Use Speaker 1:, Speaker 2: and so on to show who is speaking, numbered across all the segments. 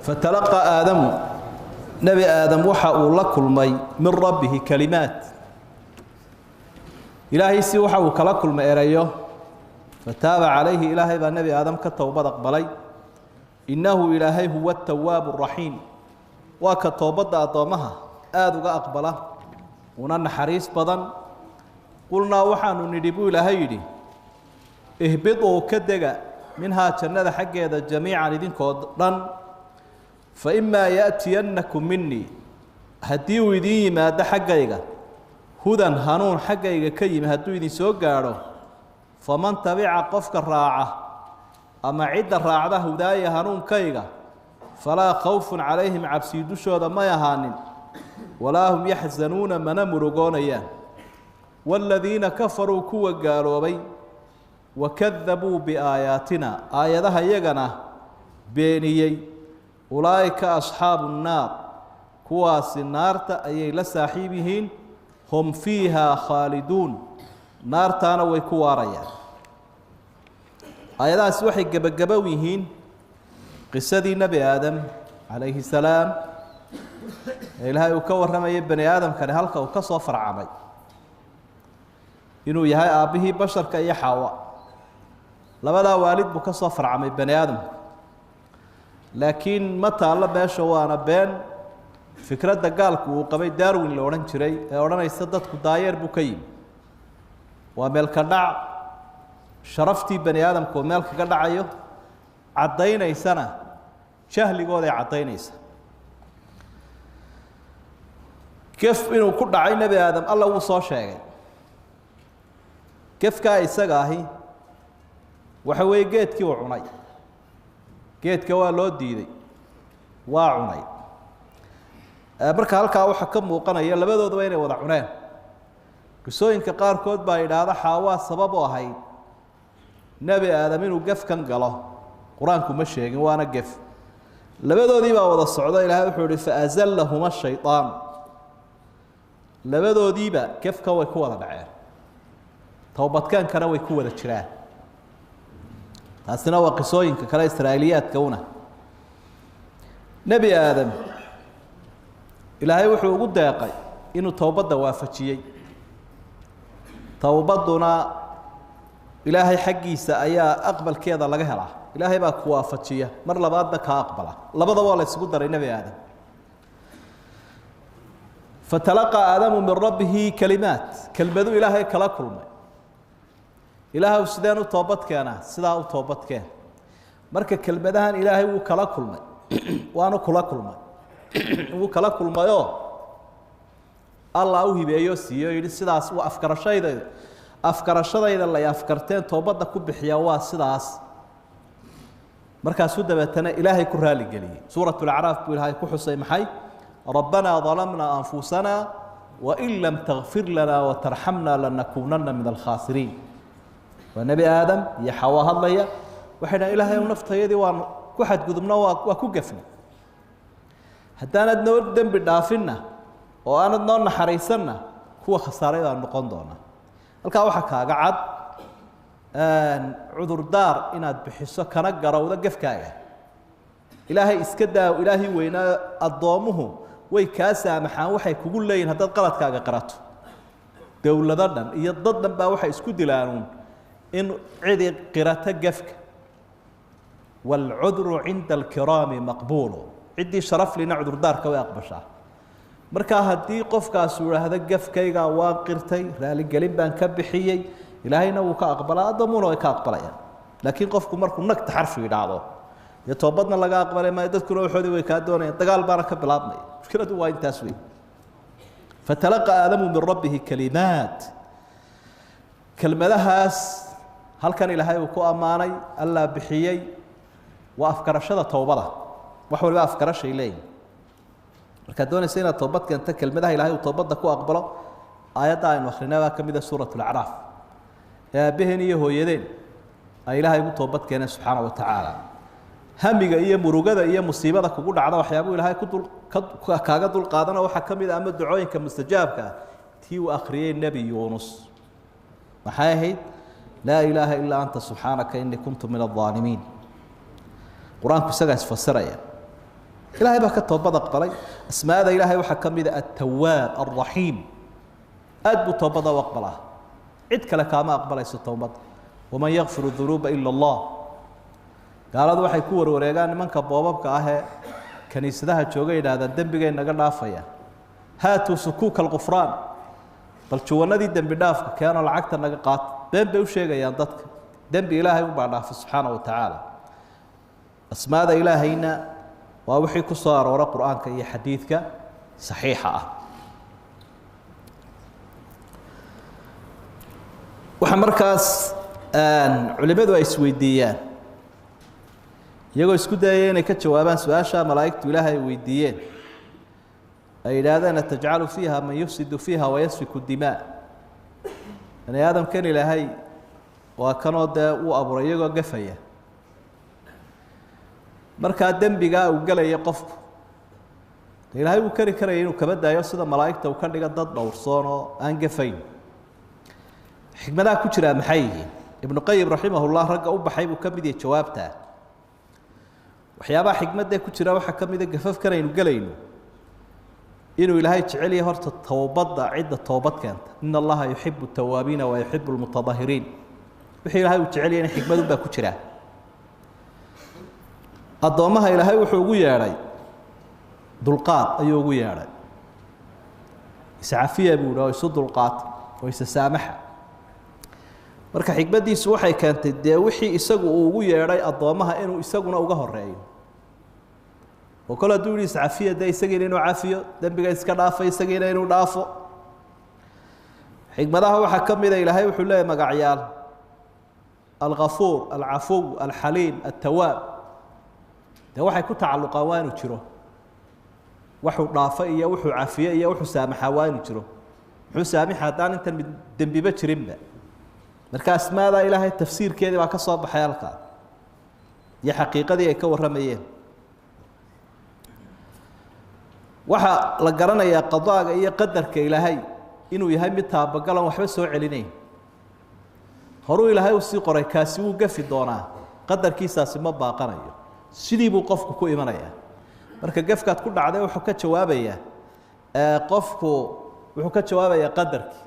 Speaker 1: Fatalaqaa Aadamu, Nebi Aadam waxa uu la kulmay min rabbihi kalimaat, Ilaahay si waxa uu kala kulmay erayo. Fataaba calayhi, Ilaahay baa Nebi Aadam ka towbad aqbalay. Innahu Ilaahay huwa atawaabu raxiim, waa ka toobadda addoommaha aada uga aqbala una naxariis badan. Qulnaa, waxaanu nidhi buu Ilaahay yidhi, ihbiduu, ka dega, minhaa, jannada xaggeeda, jamiican, idinkoo dhan. Fa imaa yaأtiyannakum minii, haddii uu idiin yimaado xaggayga hudan, hanuun xaggayga ka yimi hadduu idin soo gaadho, faman tabica, qofka raaca ama cidda raacda, hudaaya, hanuunkayga, falaa khawfun calayhim, cabsii dushooda may ahaanin, walaa hum yaxzanuuna, mana murugoonayaan. Waaladiina kafaruu, kuwa gaaloobay, wakadabuu biaayaatina, aayadaha iyagana beeniyey, ulaa'ika asxaabu nnaar, kuwaasi naarta ayay la saaxiib yihiin, hum fiihaa khaaliduun, naartaana way ku waarayaan. Aayadahaasi waxay gebagabow yihiin qisadii Nebi Aadam calayhi salaam ee Ilaahay uu ka warramayay bani aadamkani halka uu ka soo farcamay, inuu yahay aabbihii basharka iyo Xaawa. Labadaa waalid buu ka soo farcamay bani aadamku, laakiin ma taallo meesha, waana been fikradda gaalku uu qabay Darwin la odhan jiray ee odhanaysa dadku daayeer buu ka yimi. Waa meel ka dhac sharaftii bani aadamku oo meel kaga dhacayo, caddaynaysana jahligooday caddaynaysa. Gef inuu ku dhacay Nebi Aadam Alla wuu soo sheegay. Gefkaa isaga ahi waxa weeye geedkii uu cunay. Geedka waa loo diiday, waa cunay. Marka halkaa waxaa ka muuqanaya labadooduba inay wada cuneen. Qisooyinka qaarkood baa yidhaahda Xaawaa sabab u ahayd Nebi Aadam inuu gefkan galo. Qur-aanku ma sheegin, waana gef. Labadoodii baa wada socdo. Ilaahay wuxuu ihi faazallahuma shayطaan, labadoodiiba gefkan way ku wada dhaceen, towbadkeenkana way ku wada jiraan. Taasina waa qisooyinka kale israa'iiliyaadka una. Nebi Aadam Ilaahay wuxuu ugu deeqay inuu towbadda waafajiyey. Towbadduna Ilaahay xaggiisa ayaa aqbalkeeda laga helaa. Ilaahay baa ku waafajiya, mar labaadna kaa aqbala. Labadaba waa la isugu daray Nebi Aadam. Fatalaqaa Aadamu min rabbihi kalimaat, kelmadu Ilaahay kala kulmay. Ilaahw, sideen u toobad keenaa? Sidaa u toobad keen. Marka kelmadahan Ilaahay wuu kala kulmay, waanu kula kulmay, wuu kala kulmayoo Allah u hibeeyo, siiyo, yidhi sidaas waa afgarashadayda, afgarashadayda lay afgarteen toobadda ku bixiyaa waa sidaas. Markaasuu dabeetana Ilaahay ku raaligeliyey. Suurat Lacraaf buu Ilaahay ku xusay maxay? Rabbanaa dalamnaa anfusana wain lam takfir lanaa watarxamna lanakuunana min alkhaasiriin. Waa Nebi Aadam iyo Xawa hadlaya. Waxay dhahan, Ilaahay ow, naftayadii waan ku xadgudubno, waa ku gefnay, haddaanad noo dembi dhaafinna oo aanad noo naxariisanna, kuwa khasaaray baan noqon doonaa. Halkaa waxaa kaaga cad cudurdaar inaad bixiso kana garowdo gefkaaga. Ilaahay iska daa, Ilaahay weynaa, addoommuhu way kaa saamaxaan waxay kugu leeyihin haddaad qaladkaaga qarato. Dowlado dhan iyo dad dhan baa waxay isku dilaanuun in cidi qirata gefka. Waalcudru cinda alkiraami maqbuulu, ciddii sharaflina cudurdaarka way aqbashaa. Markaa haddii qofkaasu idhaahdo gefkaygaa waan qirtay, raaligelin baan ka bixiyey, Ilaahayna wuu ka aqbalaa, addoommuhuna way ka aqbalayaan. Laakiin qofku markuu nagta xarfi yidhaahdo, dee toobadna laga aqbalay maayo, dadkuna waxoodii way kaa doonayaan, dagaal baana ka bilaabmaya. Mushkiladu waa intaas wey. Fatalaqa Aadamu min rabbihi kalimaat. Kelmadahaas halkan Ilaahay uu ku ammaanay, Allaa bixiyey, waa afgarashada towbada. Wax waliba afgarashay leeyihin. Markaad doonaysa inaad toobad keento, kelmadaha Ilahay uu toobadda ku aqbalo aayadda aynu akrinay baa ka mid a Suurat Alacraaf ee aabbaheen iyo hooyadeen ay Ilaahay ugu toobad keeneen subxaana wa tacaala. Hamiga iyo murugada iyo musiibada kugu dhacda waxyaabuu Ilaahay ku dul ka kaaga dul qaadana waxaa ka mid a ama ducooyinka mustajaabka ah tii uu akhriyey Nebi Yuunus. Maxay ahayd? Laa ilaaha ilaa anta subxaanaka inii kuntu min aaalimiin. Qur-aanku isagaa isfasiraya. Ilaahay baa ka toobad aqbalay. Asmaada Ilaahay waxaa ka mid ah At-Tawwaab Ar-Raxiim. Aad buu toobada u aqbalaa, cid kale kaama aqbalayso toobada. Waman yakfiru dunuuba ila Allah. Gaaladu waxay ku warwareegaan nimanka boobabka ah ee kaniisadaha jooga, yidhaahdaan dembigay naga dhaafaya, haatuu sukuuka alqufraan, bal juwanadii dembi dhaafka keenoo lacagta naga qaata. Been bay u sheegayaan dadka, dembi Ilaahay unbaa dhaafa subxaana wa tacaala. Asmaada Ilaahayna waa wixii ku soo aroora Qur-aanka iyo xadiidka saxiixa ah. Waxaa markaas culimadu ay isweydiiyaan, iyagoo isku dayaya inay ka jawaabaan su-aasha malaa'igtu Ilaahay ay weydiiyeen, ay yidhaahdeen atajcalu fiiha man yufsidu fiiha wayasfiku dimaa. Bani aadamkan Ilaahay waa kanoo dee uu abuuray iyagoo gafaya. Markaa dembigaa uu gelaya qofku, de Ilaahay wuu kari karaya inuu kaba daayo, sida malaa'igta uu ka dhiga dad dhowrsoon oo aan gafayn. Xikmadaha ku jiraa maxay yihiin? Ibnu Qayim raximahullah ragga u baxay buu ka mid yahay jawaabtaa. Waxyaabaha xikmadda ku jira waxaa ka mida gafafkan aynu gelayno inuu Ilaahay jecel yahay horta towbadda cidda toobad keenta. Ina Allaha yuxibu tawaabiina wa yuxibu lmutadahiriin. Wixii Ilaahay uu jecel yahay in xikmadun baa ku jira. Addoommaha Ilaahay wuxuu ugu yeedhay dulqaad ayuu ugu yeedhay. Iscafiya buu ihi, oo isu dulqaata oo isa saamaxa. Marka xikmaddiisu waxay keentay dee wixii isagu uu ugu yeedhay addoommaha inuu isaguna uga horeeyo, oo kol hadduu yihi iscafiya, dee isagiina inuu cafiyo, dembiga iska dhaafay isagiina inuu dhaafo. Xikmadaha waxaa ka mida Ilaahay wuxuu leeyahy magacyaal: Alghafuur, Alcafuw, Alxaliim, Altawaab. Dee waxay ku tacalluqaan waa inuu jiro waxuu dhaafo iyo wuxuu cafiye iyo wuxuu saamaxaa waa inuu jiro. Muxuu saamixa haddaan intan mid dembiba jirinba? Marka asmaada Ilaahay tafsiirkeedii baa ka soo baxay halkaa iyo xaqiiqadii ay ka warramayeen. Waxaa la garanayaa qadaaga iyo qadarka Ilaahay inuu yahay mid taabagalan, waxba soo celinayn. Horuu Ilaahay uu sii qoray kaasi wuu gafi doonaa, qadarkiisaasi ma baaqanayo, sidii buu qofku ku imanayaa. Marka gefkaad ku dhacday wuxuu ka jawaabayaa qofku, wuxuu ka jawaabayaa qadarkii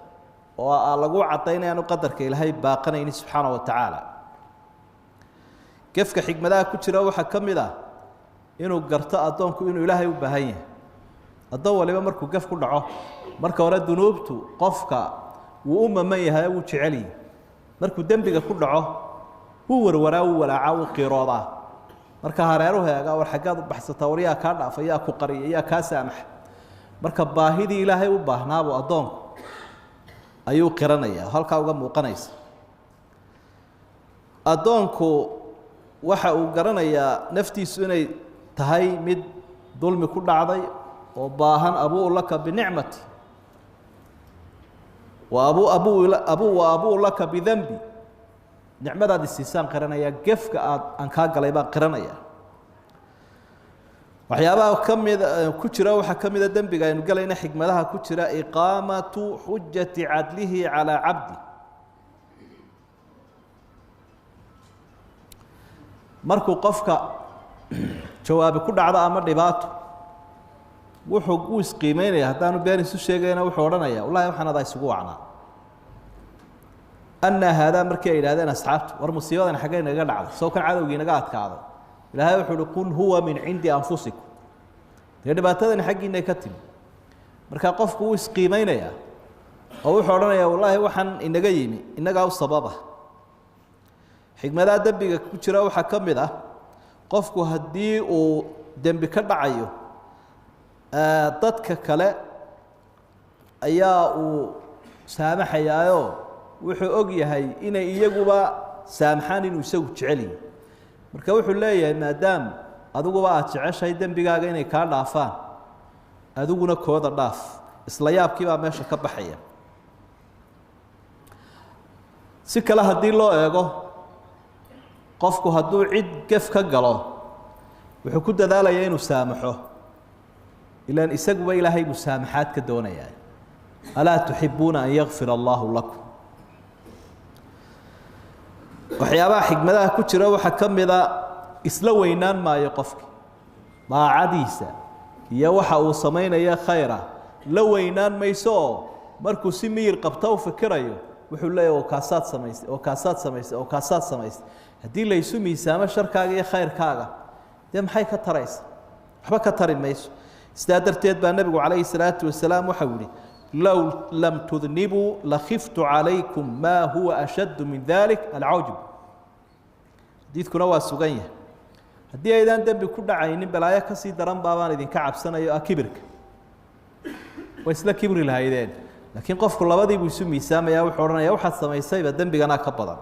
Speaker 1: oo lagu caddaynaya anu qadarka Ilaahay baaqanayni subxaana wa tacaala. Gefka xikmadaha ku jira waxaa ka mid ah inuu garto addoonku inuu Ilaahay u baahan yahay. Addoon waliba markuu gef ku dhaco, marka hore dunuubtu qofka wuu u maman yahay, wuu jecel yahay. Markuu dembiga ku dhaco wuu warwaraa, wuu walaacaa, wuu qiiroodaa. Marka hareeruhu eegaa, war xaggaad u baxsataa, war yaa kaa dhaafa, yaa ku qariya, yaa kaa saamaxa. Marka baahidii Ilaahay u baahnaabuu addoonku ayuu qiranayaa, halkaa uga muuqanaysa. Addoonku waxa uu garanayaa naftiisu inay tahay mid dulmi ku dhacday oo baahan. Abuu laka binicmati wa abu abu abu wa abuu laka bidanbi. Nicmadaad isiisaan qiranaya, gefka aad aan kaa galay baan qiranaya. Waxyaabaha ka mid ku jira waxaa ka mida dembiga aynu galayna xikmadaha ku jira iqaamatu xujati cadlihi calaa cabdi. Markuu qofka jawaabi ku dhacdo ama dhibaato, wuxuu u isqiimeynaya, haddaanu been isu sheegayna wuxuu odhanaya wallahi waxaan adaa isugu wacnaa. Anna haadaa markii ay yidhahdeen asxaabtu, war musiibadan xaggay naga dhacday, sow kan cadowgii naga adkaaday, Ilaahay wuxuu uhi qul huwa min cindi anfusikum. Dee dhibaatadani xaggiinay ka timi. Marka qofku wuu isqiimeynayaa oo wuxuu odhanayaa wallaahi waxaan inaga yimi innagaa u sababa. Xikmadaha dembiga ku jira waxaa ka mid ah qofku haddii uu dembi ka dhacayo, dadka kale ayaa uu saamaxayaayoo wuxuu og yahay inay iyaguba saamaxaan inuu isagu jecel yahay. Marka wuxuu leeyahay maadaam adiguba aada jeceshahay dembigaaga inay kaa dhaafaan, adiguna kooda dhaaf. Isla yaabkii baa meesha ka baxaya. Si kale haddii loo eego, qofku hadduu cid gef ka galo wuxuu ku dadaalayaa inuu saamaxo, ilaan isaguba Ilaahay buu saamaxaad ka doonayaa. Alaa tuxibuuna an yakfir allaahu lakum. Waxyaabaha xikmadaha ku jira waxaa ka mida isla weynaan maayo qofki. Daacadiisa iyo waxa uu samaynaya khayra la weynaan mayso oo markuu si miyir qabta u fikirayo wuxuu leeyahay oo kaasaad samaysay, oo kaasaad samaysay, oo kaasaad samaysay. Haddii la isu miisaamo sharkaaga iyo khayrkaaga, dee maxay ka taraysa? Waxba ka tari mayso. Sidaa darteed baa nebigu calayhi salaatu wasalaam waxau yihi low lam tudnibuu lakhiftu calaykum maa huwa ashaddu min dalik alcawjb. Xadiidkuna waa sugan yahay. Haddii aydaan dembi ku dhacaynin balaayo kasii daran baabaan idinka cabsanayo ah kibirka. Way isla kibri lahaydeen, laakiin qofku labadii buu isu miisaamaya, wuxuu odhanaya waxaad samaysayba dembiganaa ka badan.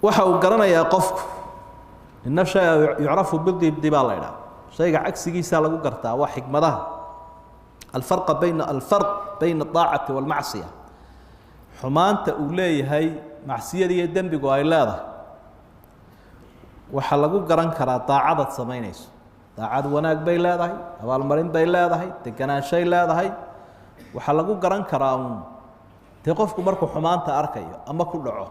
Speaker 1: Waxa uu garanayaa qofku ina shaya yucrafu bidibdi baa la idhaha, shayga cagsigiisaa lagu gartaa, waa xikmadaha. Alfarqa bayna alfarq bayna adaacati waalmacsiya, xumaanta uu leeyahay macsiyada iyo dembigu ay leedahay waxaa lagu garan karaa daacadaad samaynayso. Daacad wanaag bay leedahay, abaalmarin bay leedahay, deganaanshay leedahay. Waxaa lagu garan karaa uun dee qofku markuu xumaanta arkayo ama ku dhaco.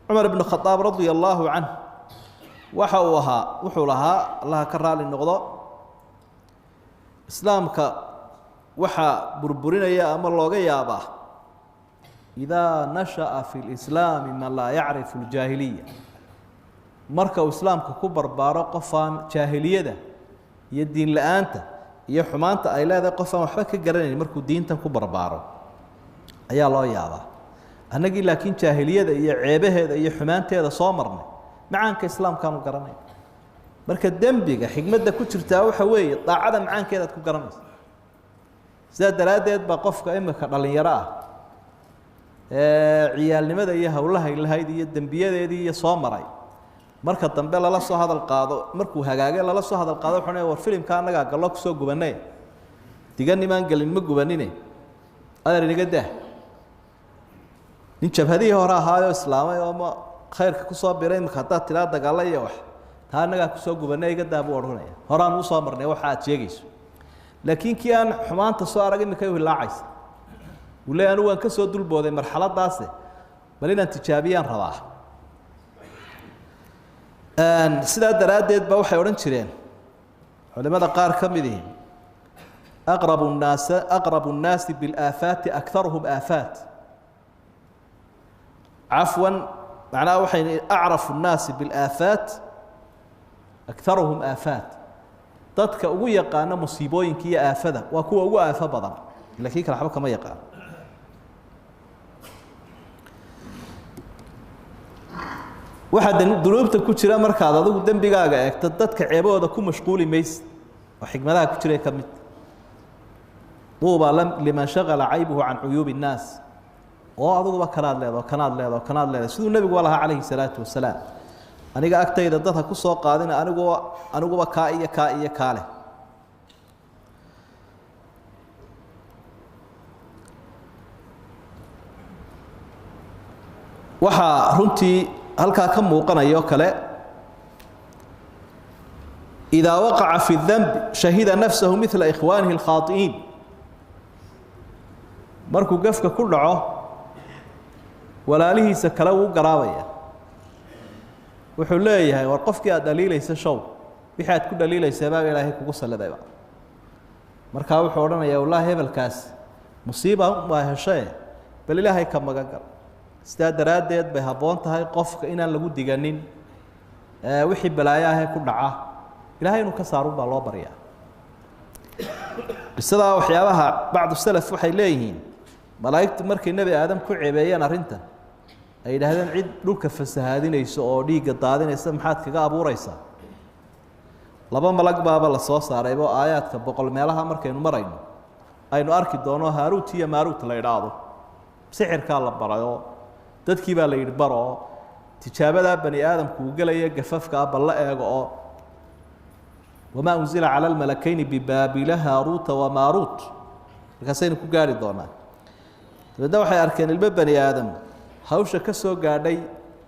Speaker 1: Cumar ibnu Khadaab radia allaahu canh waxa uu ahaa, wuxuu lahaa, allaha ka raali noqdo, islaamka waxaa burburinaya ama looga yaabaa idaa nasha'a fi lislaami man laa yacrifu aljaahiliya, marka uu islaamka ku barbaaro qofaan jaahiliyada iyo diin la-aanta iyo xumaanta ay leedahay qofaan waxba ka garanayn markuu diintan ku barbaaro ayaa loo yaabaa. Annagii laakiin jaahiliyada iyo ceebaheeda iyo xumaanteeda soo marnay, macaanka islaamkaanu garanay. Marka dembiga xikmadda ku jirtaa waxa weeye daacada macaankeedaad ku garanaysa. Sidaa daraaddeed baa qofka imika dhallinyaro ah ee ciyaalnimada iyo howlahay lahayd iyo dembiyadeedii iyo soo maray, marka dambe lala soo hadal qaado, markuu hagaage lala soo hadal qaado, wuxuu leeyahay war filimka annagaa gallo kusoo gubanay, diganimaan gelin ma gubanine, adeer inaga dah. Nin jabhadihii hore ahaayoo islaamay oo ma khayrka kusoo biray, imika haddaad tiraa dagaalla iyo wax taa annagaa kusoo gubanay iga daa buu odhanaya, horaan uu soo marnay waxa aad sheegayso. Laakiin kii aan xumaanta soo arag imika u hilaacaysa, uu leeyahay anigu waan ka soo dulbooday marxaladaase, bal inaan tijaabiyaan rabaa. Sidaa daraaddeed ba waxay odhan jireen culimada qaar ka mid ihi aqrabu nnaas, aqrabu nnaasi bilaafaati akharuhum aafaat. Cafwan, macnaha waxay acrafu nnaasi bilaafaat akharuhum aafaat. Dadka ugu yaqaana musiibooyinka iyo aafada waa kuwa ugu aafo badan, ila kii kale waxba kama yaqaano. Waxaa dunuubta ku jira markaad adigu dembigaaga eegto dadka ceebahooda ku mashquuli maysid, oo xikmadaha ku jiray ka mid. Duuba liman shaqala caybuhu can cuyuubi innaas, oo adiguba kanaad leedaho, kanaad leedaho, kanaad leedahay, siduu nebigu lahaa calayhi salaatu wasalaam, aniga agtayda dad ha ku soo qaadina, aniguba kaa iyo kaa iyo kaa leh. Waxaa runtii halkaa ka muuqanayoo kale idaa waqaca fi danbi shahida nafsahu midla ikhwaanihi alkhaai'iin, markuu gafka ku dhaco walaalihiisa kale wuu garaabaya, wuxuu leeyahay war qofkii aad dhaliilaysa show, wixii aad ku dhaliilaysa baaba ilaahay kugu salladayba. Markaa wuxuu odhanayaa wallaahi hebelkaas musiiba baa heshae, bal ilaahay ka magan gal. Sidaa daraaddeed bay habboon tahay qofka inaan lagu diganin wixii balaayo ahee ku dhaca, ilaahay inuu ka saarun baa loo baryaa. Qisadaa waxyaabaha bacdu salaf waxay leeyihiin malaa'igtu markay nebi aadam ku ceebeeyeen arrintan, ay yidhaahdeen cid dhulka fasahaadinayso oo dhiigga daadinaysa maxaad kaga abuuraysaa, laba malag baaba la soo saaraybo aayaadka 100 meelaha markaynu marayno aynu arki doono, Haaruut iyo Maaruut la idhaahdo. Sixirkaa la barayoo dadkii baa la yidhi baroo tijaabadaa bani aadamku uu gelaya gafafka ah bal la eego, oo wamaa unzila cala almalakayni bibaabila haaruuta wamaaruut, markaasaynu ku gaari doonaa. Dabeedna waxay arkeen ilmo bani aadam hawsha ka soo gaadhay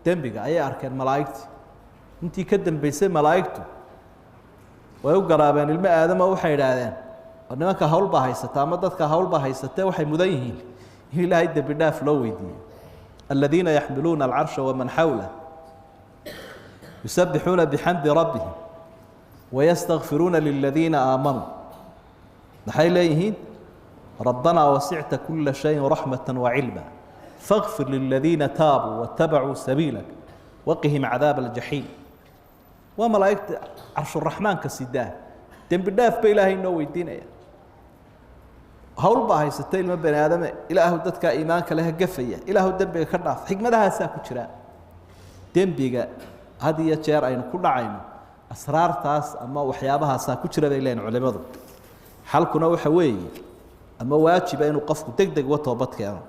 Speaker 1: dembiga ayay arkeen malaa'igtii. Intii ka dambeysay malaa'igtu way u garaabeen ilmo aadama, waxay idhaahdeen oo nimanka hawl baa haysata ama dadka hawl baa haysatee, waxay mudan yihiin in ilaahay dembi dhaaf loo weydiiyo. Aladiina yaxmiluuna alcarsha waman xawlah. Yusabbixuuna bixamdi rabbihim wayastakfiruuna liladiina aamanuu. Maxay leeyihiin? Rabbanaa wasicta kula shayin raxmata wacilma fاغfir liladiina taabuu watabacuu sabiilak waqihim cadaaba aljaxiim. Waa malaa'igta carshuraxmaanka sidaa dembi dhaaf ba ilaahay inoo weydiinaya. Hawl baa haysata ilmo bani aadame, ilaahu dadkaa iimaanka leha gafaya, ilaahu dembiga ka dhaaf. Xikmadahaasaa ku jira dembiga had iyo jeer aynu ku dhacayno, asraartaas ama waxyaabahaasaa ku jira bay leeyihin culimadu. Xalkuna waxa weeye ama waajiba inuu qofku deg deg uga toobad keeno.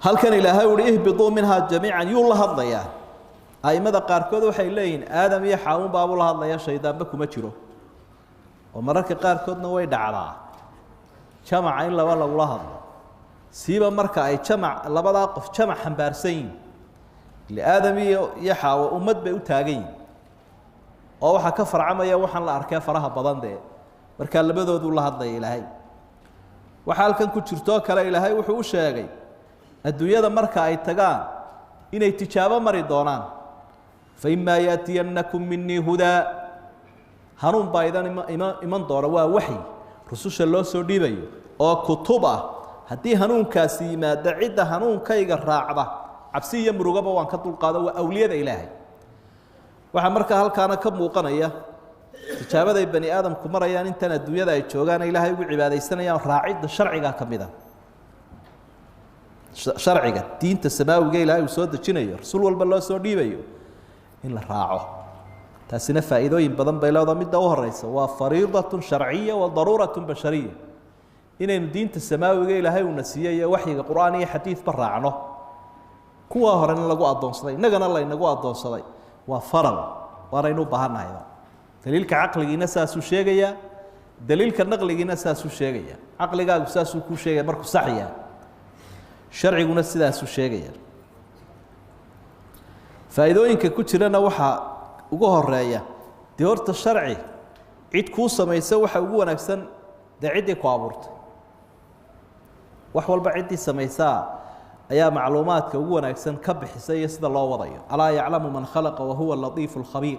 Speaker 1: Halkan ilaahay uhi ihbituu minhaa jamiican yuu la hadlayaa. Aimada qaarkood waxay leeyihiin aadam iyo xaawun baabuu la hadlaya, shaydaanba kuma jiro. Oo mararka qaarkoodna way dhacdaa jamaca in laba lagula hadlo, siiba marka ay jamac labadaa qof jamac xambaarsan yihin. Ile aadam iyo xaawo ummad bay u taagan yihin, oo waxaa ka farcamaya waxaan la arkee faraha badan dee. Markaa labadooduu la hadlaya ilaahay. Waxaa halkan ku jirtoo kale ilaahay wuxuu u sheegay adduunyada marka ay tagaan inay tijaabo mari doonaan. Fa imaa yaatiyannakum minii hudaa, hanuun baa idan iman doona. Waa waxyi rususha loo soo dhiibayo oo kutub ah. Haddii hanuunkaasi yimaado, cidda hanuunkayga raacda cabsi iyo murugaba waan ka dulqaado, waa awliyada ilaahay. Waxaa markaa halkaana ka muuqanaya tijaabaday bani aadamku marayaan intan adduunyada ay joogaan ilaahay ugu cibaadaysanayaan raacidda sharcigaa ka mid a. Sharciga diinta samaawiga ilaahay uu soo dejinayo, rasuul walba loo soo dhiibayo in la raaco, taasina faa'iidooyin badan bay leedahay. Midda u horeysa waa fariidatun sharciya wa daruuratun bashariya, inaynu diinta samaawiga ilaahay uuna siiyey iyo waxyiga qur-aan iyo xadiidba raacno. Kuwaa horena lagu addoonsaday, innagana laynagu addoonsaday, waa faral, waanaynu u baahannahayba. Daliilka caqligiina saasuu sheegayaa, daliilka naqligiina saasuu sheegaya. Caqligaagu saasuu kuu sheegaya markuu sax yahay, sharciguna sidaasuu sheegaya. Faa'iidooyinka ku jirana waxaa ugu horeeya dee horta sharci cid kuu samaysa waxa ugu wanaagsan dee ciddii ku abuurtay. Wax walba ciddii samaysaa ayaa macluumaadka ugu wanaagsan ka bixisa iyo sida loo wadayo. Alaa yaclamu man khalaqa wahuwa latiifu lkhabiir.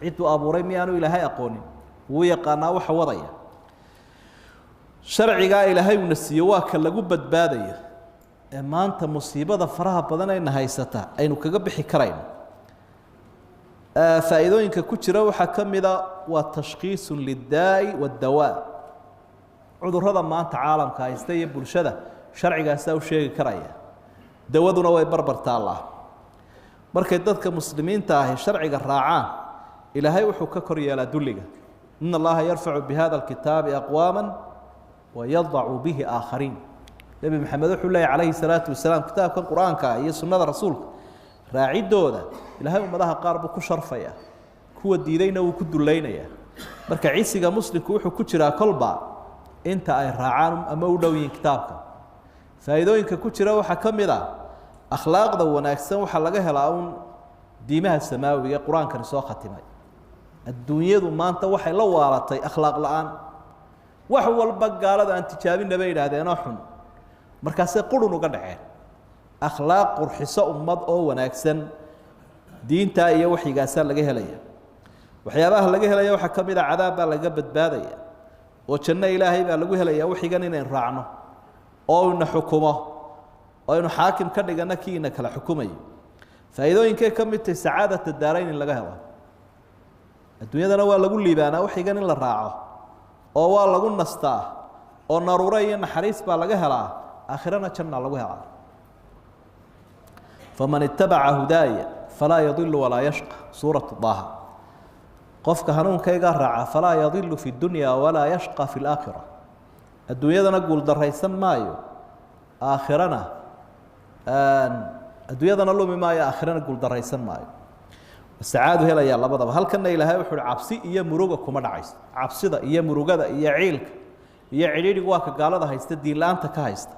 Speaker 1: Cidduu abuuray miyaanu ilaahay aqoonin? Wuu yaqaanaa waxa wadaya. Sharcigaa ilaahay uuna siiyo waa ka lagu badbaadayo ee maanta musiibada faraha badan ayna haysata aynu kaga bixi karayno. Faa'iidooyinka ku jira waxaa ka mida waa tashkhiisun liddaa'i waddawaa. Cudurrada maanta caalamka haysta iyo bulshada sharcigaasaa u sheegi karaya, dawaduna way barbar taallaa. Markay dadka muslimiinta ahi sharciga raacaan, ilaahay wuxuu ka kor yeelaa dulliga. In allaha yarfacu bi hada alkitaabi aqwaama wayadacu bihi aakhariin. Nebi Maxamed wuxuu leeyay calayhi salaatu wasalaam, kitaabkan qur-aanka ah iyo sunnada rasuulka raaciddooda ilaahay ummadaha qaar buu ku sharfaya, kuwa diidayna wuu ku dullaynaya. Marka cisiga muslimku wuxuu ku jiraa kolba inta ay raacaan ama u dhow yihiin kitaabka. Faa'iidooyinka ku jira waxaa ka mid a akhlaaqda wanaagsan waxaa laga helaa uun diimaha samaawiga ee qur-aankani soo khatimay. Adduunyadu maanta waxay la waalatay akhlaaq la-aan. Wax walba gaalada aan tijaabina bay yidhaahdeenoo xun, markaasay qurun uga dhaceen. Akhlaaq qurxiso ummad oo wanaagsan diintaa iyo waxyigaasaa laga helaya. Waxyaabaha laga helaya waxaa ka mid a cadaab baa laga badbaadaya oo janno ilaahay baa lagu helaya waxigan inaynu raacno oo ina xukumo oo aynu xaakim ka dhigano kii ina kala xukumayo. Faa'iidooyinkay ka mid tahay sacaadata daarayn in laga helo. Adduunyadana waa lagu liibaanaa waxigan in la raaco, oo waa lagu nastaa oo naruuro iyo naxariis baa laga helaa, aakhirana janna lagu helaa. Faman itabaca hudaaya falaa yadilu walaa yashqa, suuratu daaha. Qofka hanuunkaygaa raaca falaa yadilu fi dunya walaa yashqa fi laakhira. Adduunyadana guuldaraysan maayo, aakhirana adduunyadana lumi maayo, aakhirana guuldaraysan maayo, sacaadu helayaa labadaba. Halkana ilaahay wuxu uhi cabsi iyo muruga kuma dhacayso. Cabsida iyo murugada iyo ciilka iyo cidhiidhigu waa ka gaalada haysta, diin la-aanta ka haysta.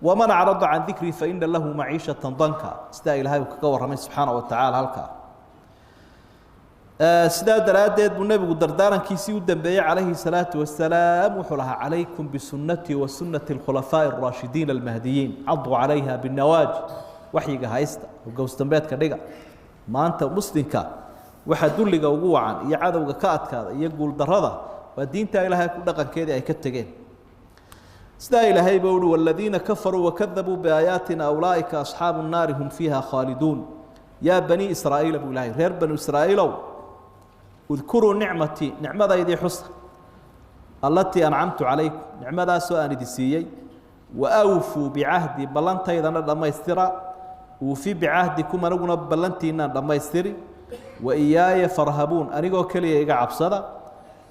Speaker 1: Waman acrada can dikrii fa ina lahu maciishatan danka, sidaa ilaahay uu kaga warramay subxaana wa tacaala halkaa. Sidaa daraaddeed buu nebigu dardaarankiisii u dambeeyey calayhi salaatu wasalaam wuxuu lahaa calaykum bisunnatii wa sunnati alkhulafaa'i alraashidiin almahdiyiin, caduu calayha binawaaji. Waxyiga haysta oo gowsdambeedka dhiga. Maanta muslimka waxa dulliga ugu wacan iyo cadowga ka adkaada iyo guuldarrada waa diinta Ilaahay ku dhaqankeedii ay ka tageen. Sidaa Ilaahay buu uhi waladiina kafaruu wakadabuu biaayaatina ulaa'ika asxaabu nnaari hum fiiha khaaliduun. Yaa bani Israa'iila buu Ilaahay, reer banu Israa'iilow, udkuruu nicmatii, nicmadaydii xusa, allatii ancamtu calaykum, nicmadaasoo aan idi siiyey, wa awfuu bicahdi, ballantaydana dhammaystira, uufi bicahdikum, aniguna ballantiinaan dhammaystiri, wa iyaaya farhabuun, anigoo keliya iga cabsada,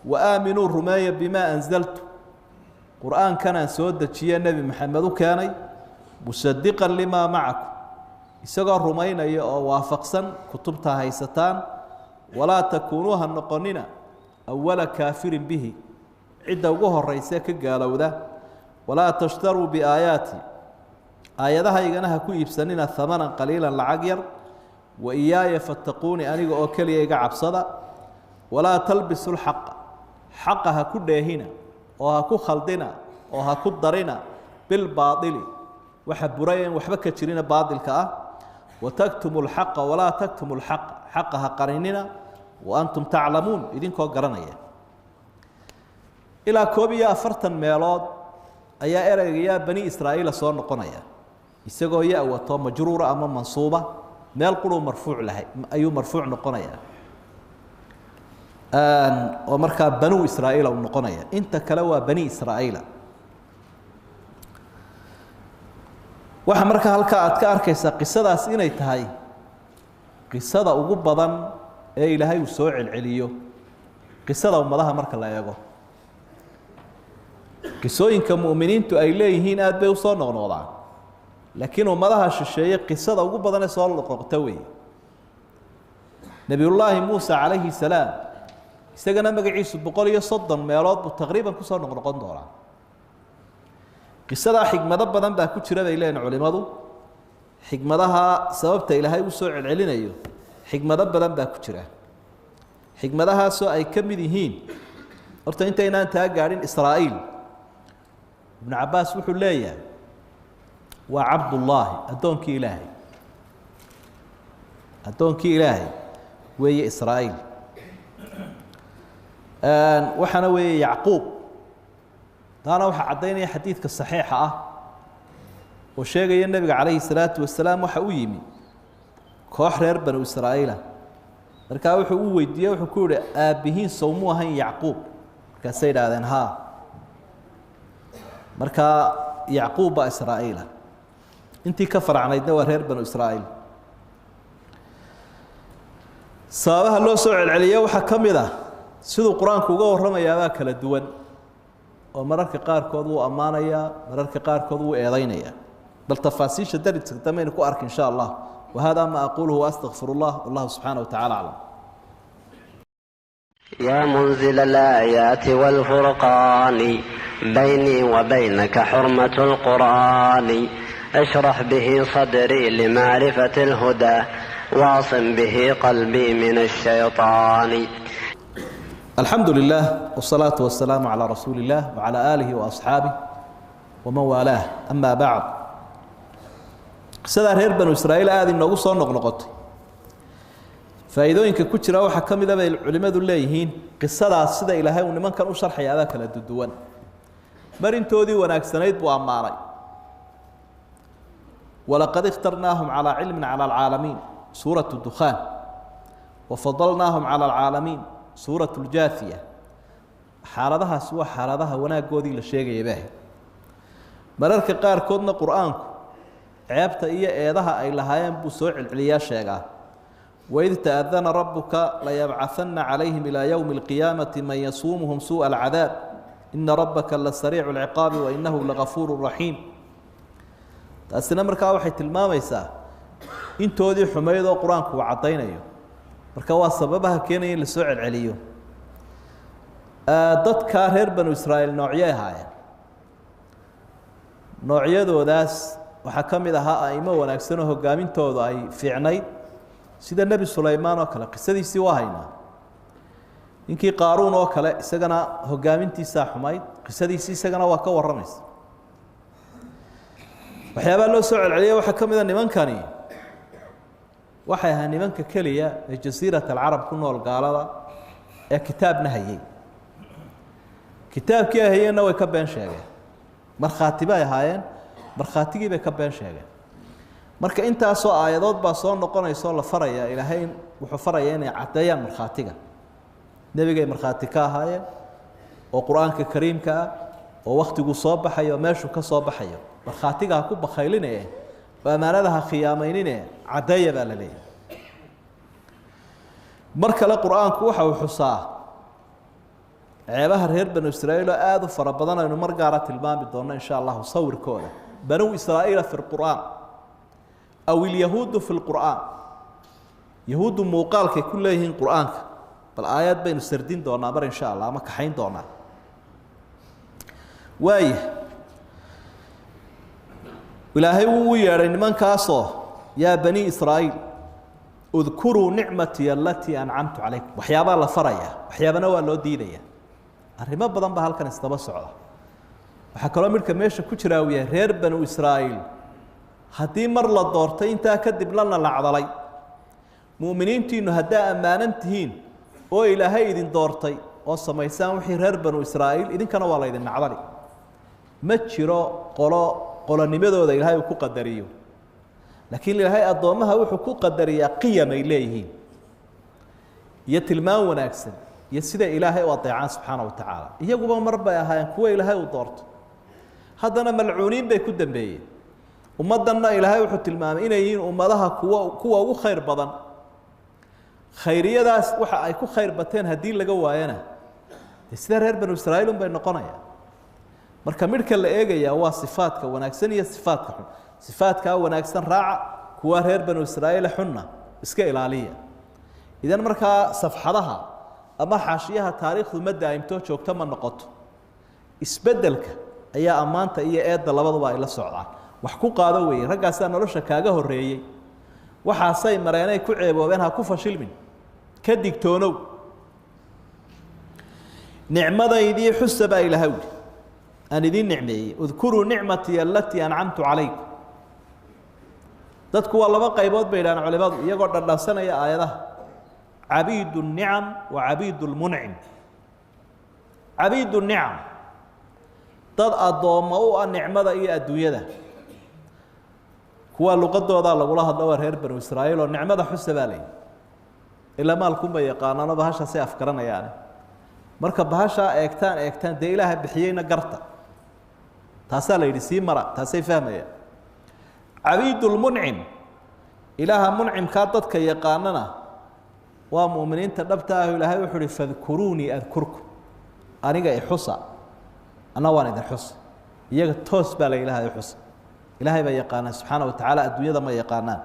Speaker 1: wa aaminuu, rumeeya, bimaa anzaltu, qur-aankanaan soo dejiye Nebi Maxamed u keenay, musadiqan limaa macakum, isagoo rumaynaya oo waafaqsan kutubta haysataan, walaa takuunuu, ha noqonina, awala kaafirin bihi, cidda ugu horaysa ka gaalowda, walaa tashtaruu biaayaati, aayadahaygana ha ku iibsanina, hamanan qaliilan, lacag yar, wa iyaaya fattaquuni, aniga oo keliya iga cabsada, walaa talbisu lxaqa, xaqa ha ku dheehina oo ha ku khaldina oo ha ku darina, bilbaaili, waxa buray en waxba ka jirina baailka ah, wataktumu lxaqa, walaa taktumu lxaqa, xaqa ha qarinina, wa antum taclamuun, idinkoo garanaya. Ilaa 41 meelood ayaa ereyga yaa bani Israa'iila soo noqonaya, isagoo ya wato majruura ama mansuuba. Meel quruu marfuuc lahay ayuu marfuuc noqonaya oo markaa banuu Israa'iila uu noqonaya, inta kale waa bani Israa'iila. Waxa markaa halkaa aad ka arkaysaa qisadaas inay tahay qisada ugu badan ee Ilaahay uu soo celceliyo qisada ummadaha marka la eego. Qisooyinka mu'miniintu ay leeyihiin aad bay usoo noqnoqdaan, laakiin ummadaha shisheeye qisada ugu badan ee soo noqnoqta weeye. Nebiyullaahi Muuse calayhi salaam isagana magaciisu 130 meelood buu taqriiban kusoo noqnoqon doonaa. Qisadaa xikmado badan baa ku jira bay leeyihin culimadu. Xikmadaha sababta Ilaahay u soo celcelinayo, xikmado badan baa ku jira, xikmadahaasoo ay ka mid yihiin, horta intaynaan taa gaadhin, Israa'iil Ibnu Cabbaas wuxuu leeyahay waa cabdullaahi, addoonkii Ilaahay, addoonkii Ilaahay weeye Israa'iil. Waxaana weeye Yacquub. Taana waxaa caddaynaya xadiidka saxiixa ah oo sheegaya nebiga calayhi salaatu wasalaam waxa u yimi koox reer banu Israa'iila. Markaa wuxuu u weydiiyey, wuxuu ku yihi, aabbihiin sowmuu ahayn Yacquub? Markaasay idhaahdeen haa. Markaa Yacquub baa Israa'iila, intii ka faracnaydna waa reer banu Israa'iil. Sababaha loo soo celceliye waxaa ka mid ah siduu qur-aanku uga warramayaabaa kala duwan, oo mararka qaarkood wuu ammaanayaa, mararka qaarkood wuu eedaynayaa. Bal tafaasiisha dariska dambaynu ku arki insha Allah. Wa hada ma aquluhu waastaqfir allah, wallahu subxaanaه wa tacala aclam.
Speaker 2: يا منزل الآيات والفرقان، بيني وبينك حرمة القرآن، اشرح به صدري لمعرفة الهدى، واعصم به قلبي من الشيطان.
Speaker 1: الحمد لله والصلاة والسلام على رسول الله وعلى آله وأصحابه ومن والاه، أما بعد. Qisadaa reer banu Israa'iil aada inoogu soo noqnoqotay, faa'iidooyinka ku jira waxaa ka mida bay culimmadu leeyihiin qisadaas sida Ilaahay uu nimankan u sharxayaabaa kala duduwan. Marintoodii wanaagsanayd buu ammaanay, walaqad ikhtarnaahum calaa cilmin cala alcaalamiin, suuratu Dukhaan, wafadalnaahum cala alcaalamiin, suuratu Ljaahiya. Xaaladahaasi waa xaaladaha wanaaggoodii la sheegaya baahi. Mararka qaarkoodna qur-aanku ceebta iyo eedaha ay lahaayeen buu soo celceliyaa, sheegaa, waid ta'adana rabuka layabcahana calayhim ilaa yowmi alqiyaamati man yasuumuhum suuءa alcadaab, ina rabbaka lasariicu alciqaabi wainahu lagafuuru raxiim. Taasina markaa waxay tilmaamaysaa intoodii xumayd oo qur-aanku uu caddaynayo. Marka waa sababaha keenaya in lasoo celceliyo. Dadkaa reer banu Israa'iil noocyay ahaayeen. Noocyadoodaas waxaa ka mid ahaa a'imo wanaagsan oo hogaamintoodu ay fiicnayd, sida Nebi Sulaymaan oo kale, qisadiisii waa haynaa. Ninkii Qaaruun oo kale, isagana hogaamintiisaa xumayd, qisadiisii isagana waa ka warramaysa. Waxyaabaa loo soo celceliyay waxaa ka mid a nimankani waxay ahaa nimanka keliya ee jasiirat alcarab ku nool gaalada ee kitaabna hayay. Kitaabkii ay hayeenna way ka been sheegeen, markhaati bay ahaayeen, markhaatigii bay ka been sheegeen. Marka intaasoo aayadood baa soo noqonaysaoo la faraya, ilaahay wuxuu farayaa inay caddeeyaan markhaatiga. Nebigay markhaati ka ahaayeen oo qur-aanka kariimka ah oo wakhtiguu soo baxayo meeshuu ka soo baxayo, markhaatiga ha ku bakhayline oo ammaanada ha khiyaamaynine, caddeeya baa la leeyahay. Mar kale qur-aanku waxa uu xusaa ceebaha reer banu israa'iil oo aada u fara badan, aynu mar gaara tilmaami doonno insha allahu sawirkooda. Banuu israa'iila fi lqur'aan aw ilyahuudu fi lqur'aan, yahuuddu muuqaalkay ku leeyihiin qur-aanka, bal aayad baynu sardin doonaa mar insha allah ama kaxayn doonaa. Waaya, ilaahay wuu u yeedhay nimankaasoo, yaa bani israa'iil udkuruu nicmatii alatii ancamtu calaykum. Waxyaabaa la farayaa, waxyaabana waa loo diidaya. Arrimo badan baa halkan isdaba socda. Waxaa kaloo midhka meesha ku jiraa uu yahay reer banu israa'iil haddii mar la doortay intaa kadib lana lacdalay, mu'miniintiinnu haddaa ammaanan tihiin oo ilaahay idin doortay oo samaysaan wixii reer banu israa'iil, idinkana waa la ydin nacdali. Ma jiro qolo qolonimadooda ilaahay uu ku qadariyo, laakiin ilaahay addoommaha wuxuu ku qadariyaa qiyam ay leeyihiin iyo tilmaan wanaagsan iyo sida ilaahay u adeecaan subxaana wa tacaala. Iyaguba mar bay ahaayeen kuwa ilaahay uu doorto, haddana malcuuniin bay ku dambeeyeen. Ummaddanna ilaahay wuxuu tilmaamay inay yihiin ummadaha kuwa ugu khayr badan. Khayriyadaas waxa ay ku khayr bateen haddii laga waayana dee sida reer banu israa'iil un bay noqonayaan. Marka midhka la eegayaa waa sifaadka wanaagsan iyo sifaadka xun. Sifaadkaa wanaagsan raaca, kuwa reer banu israa'iil xunna iska ilaaliya. Idan markaa safxadaha ama xaashiyaha taariikhdu ma daa'imto, joogto ma noqoto. Isbeddelka ayaa ammaanta iyo eedda labaduba ay la socdaan. Wax ku qaado weeye, raggaasaa nolosha kaaga horreeyey, waxaasay mareenay ku ceeboobeen, ha ku fashilmin, ka digtoonow. Nicmadaydii xusa baa ilaahay wuli aan idiin nicmeeyey, udkuruu nicmatii alatii ancamtu calaykum. Dadku waa laba qaybood bay yidhahaan culimadu, iyagoo dhandhansanaya aayadaha: cabiid الnicam wa cabiid اlmuncim. Cabiid الnicam, dad addoommo u ah nicmada iyo adduunyada, kuwa luqadoodaa lagula hadlo waa reer banu israa'iil oo nicmada xusa baa layihi, ilaa maalkunbay yaqaanaano bahashaasay afgaranayaane. Marka bahashaa eegtaan eegtaan dee ilaaha bixiyeyna garta, taasaa la yidhi sii mara, taasay fahmayaan. Cabiidulmuncim, ilaaha muncimkaa dadka yaqaanana waa mu'miniinta dhabta ah. Ilaahay wuxuu uhi fadkuruunii adkurkum, aniga ixusa anna waan idin xusa. Iyaga toos baa la ilaahay xusa, ilaahay baa yaqaanaa subxaana wa tacaala, adduunyada ma yaqaanaan.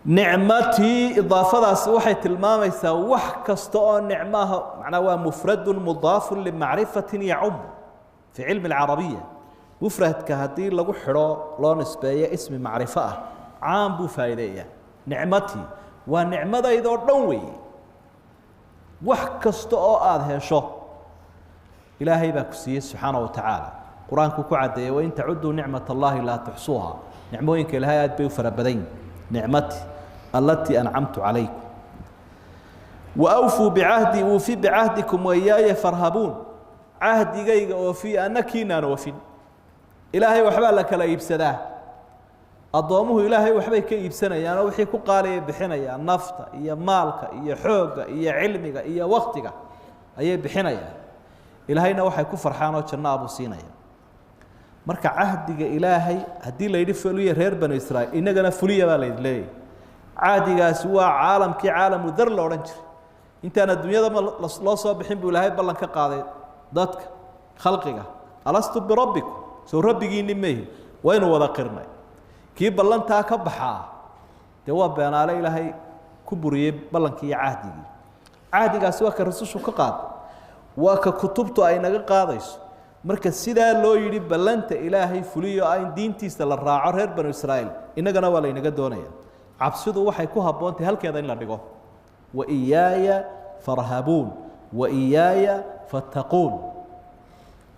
Speaker 1: Nicmatii idaafadaasi waxay tilmaamaysaa wax kasta oo nicmaha, macnaa waa mufradun mudaafun limacrifatin yacum fii cilmi alcarabiya. Mufradka haddii lagu xidho loo nisbeeyo ismi macrifo ah, caam buu faa'iideeyaa. Nicmatii waa nicmadaydoo dhan weeye, wax kasta oo aada hesho ilaahay baa ku siiyey subxaana wa tacaala. Qur-aanku ku caddeeyey wain tacuduu nicmat allahi laa tuxsuuha. Nicmooyinka ilaahay aad bay u fara badan yihin. Nicmati alatii ancamtu calaykum wa awfuu bicahdi uufi bicahdikum wayaaya farhabuun. Cahdigayga oofiya, anna kiinaan oofin. Ilaahay waxbaa la kala iibsadaa, addoommuhu ilaahay waxbay ka iibsanayaan oo wixii ku qaaliyay bixinayaan, nafta iyo maalka iyo xoogga iyo cilmiga iyo waktiga ayay bixinayaan. Ilaahayna waxay ku farxaan oo janno abuu siinaya. Marka cahdiga ilaahay haddii la yidhi fuliya reer banu israa'iil, innagana fuliya baa laydin leeyahy. Cahdigaasi waa caalamkii caalamu dar la odhan jiray, intaan adduunyadaba loo soo bixin buu ilaahay ballan ka qaaday dadka khalqiga, alastu birabbikum, soo rabbigiinni mehi, waynu wada qirnay. Kii ballantaa ka baxaa dee waa beenaale ilaahay ku buriyey ballankii iyo cahdigii. Cahdigaasi waa ka rasushu ka qaada, waa ka kutubtu ay naga qaadayso. Marka sidaa loo yidhi ballanta ilaahay fuliyo ah in diintiisa la raaco reer banu israa'iil, innagana waa laynaga doonaya. Cabsidu waxay ku habboontahay halkeeda in la dhigo. Wa iyaaya farhabuun wa iyaaya fattaquun.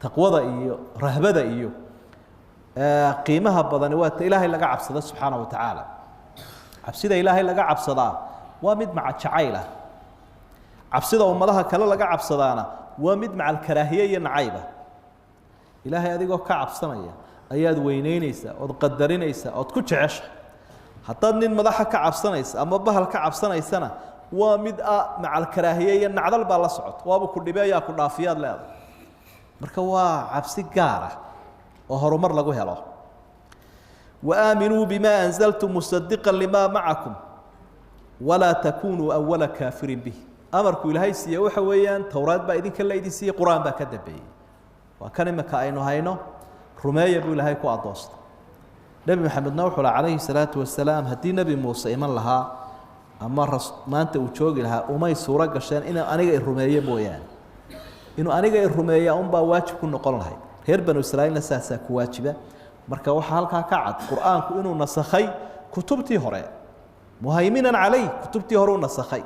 Speaker 1: Taqwada iyo rahbada iyo Qiimaha badani waa ta Ilaahay laga cabsado subxaanahu wa tacaala. Cabsida Ilaahay laga cabsadaa waa mid maca jacayl ah, cabsida ummadaha kale laga cabsadaana waa mid maca alkaraahiye iyo nacayba. Ilaahay adigoo ka cabsanaya ayaad weyneynaysaa ood qadarinaysaa ood ku jecesha. Haddaad nin madaxa ka cabsanaysa ama bahal ka cabsanaysana waa mid maca alkaraahiye iyo nacdal baa la socota, waaba ku dhibeeyaa ku dhaafiyaad leedahay. Marka waa cabsi gaar ah oo horumar lagu helo. Waaaminuu bimaa anzaltu musadiqan limaa macakum walaa takunuu awala kaafirin bih. Amarku Ilaahay siiye waxa weeyaan Towraad baa idinka la idin siiyey, Qur-aan baa ka dambeeyey, waa kan imika aynu hayno, rumeeya buu Ilaahay ku addoostay. Nebi Maxamedna wuxuu laha calayhi salaatu wasalaam, haddii Nebi Muuse iman lahaa ama maanta uu joogi lahaa umay suuro gasheen inuu aniga i rumeeyo mooyaane, inuu aniga i rumeeya unbaa waajib ku noqon lahayd. Reer Banu Israa'iilna saasaa ku waajiba. Marka waxaa halkaa ka cad Qur-aanku inuu nasakhay kutubtii hore, muhayminan calayh, kutubtii hore u nasakhay.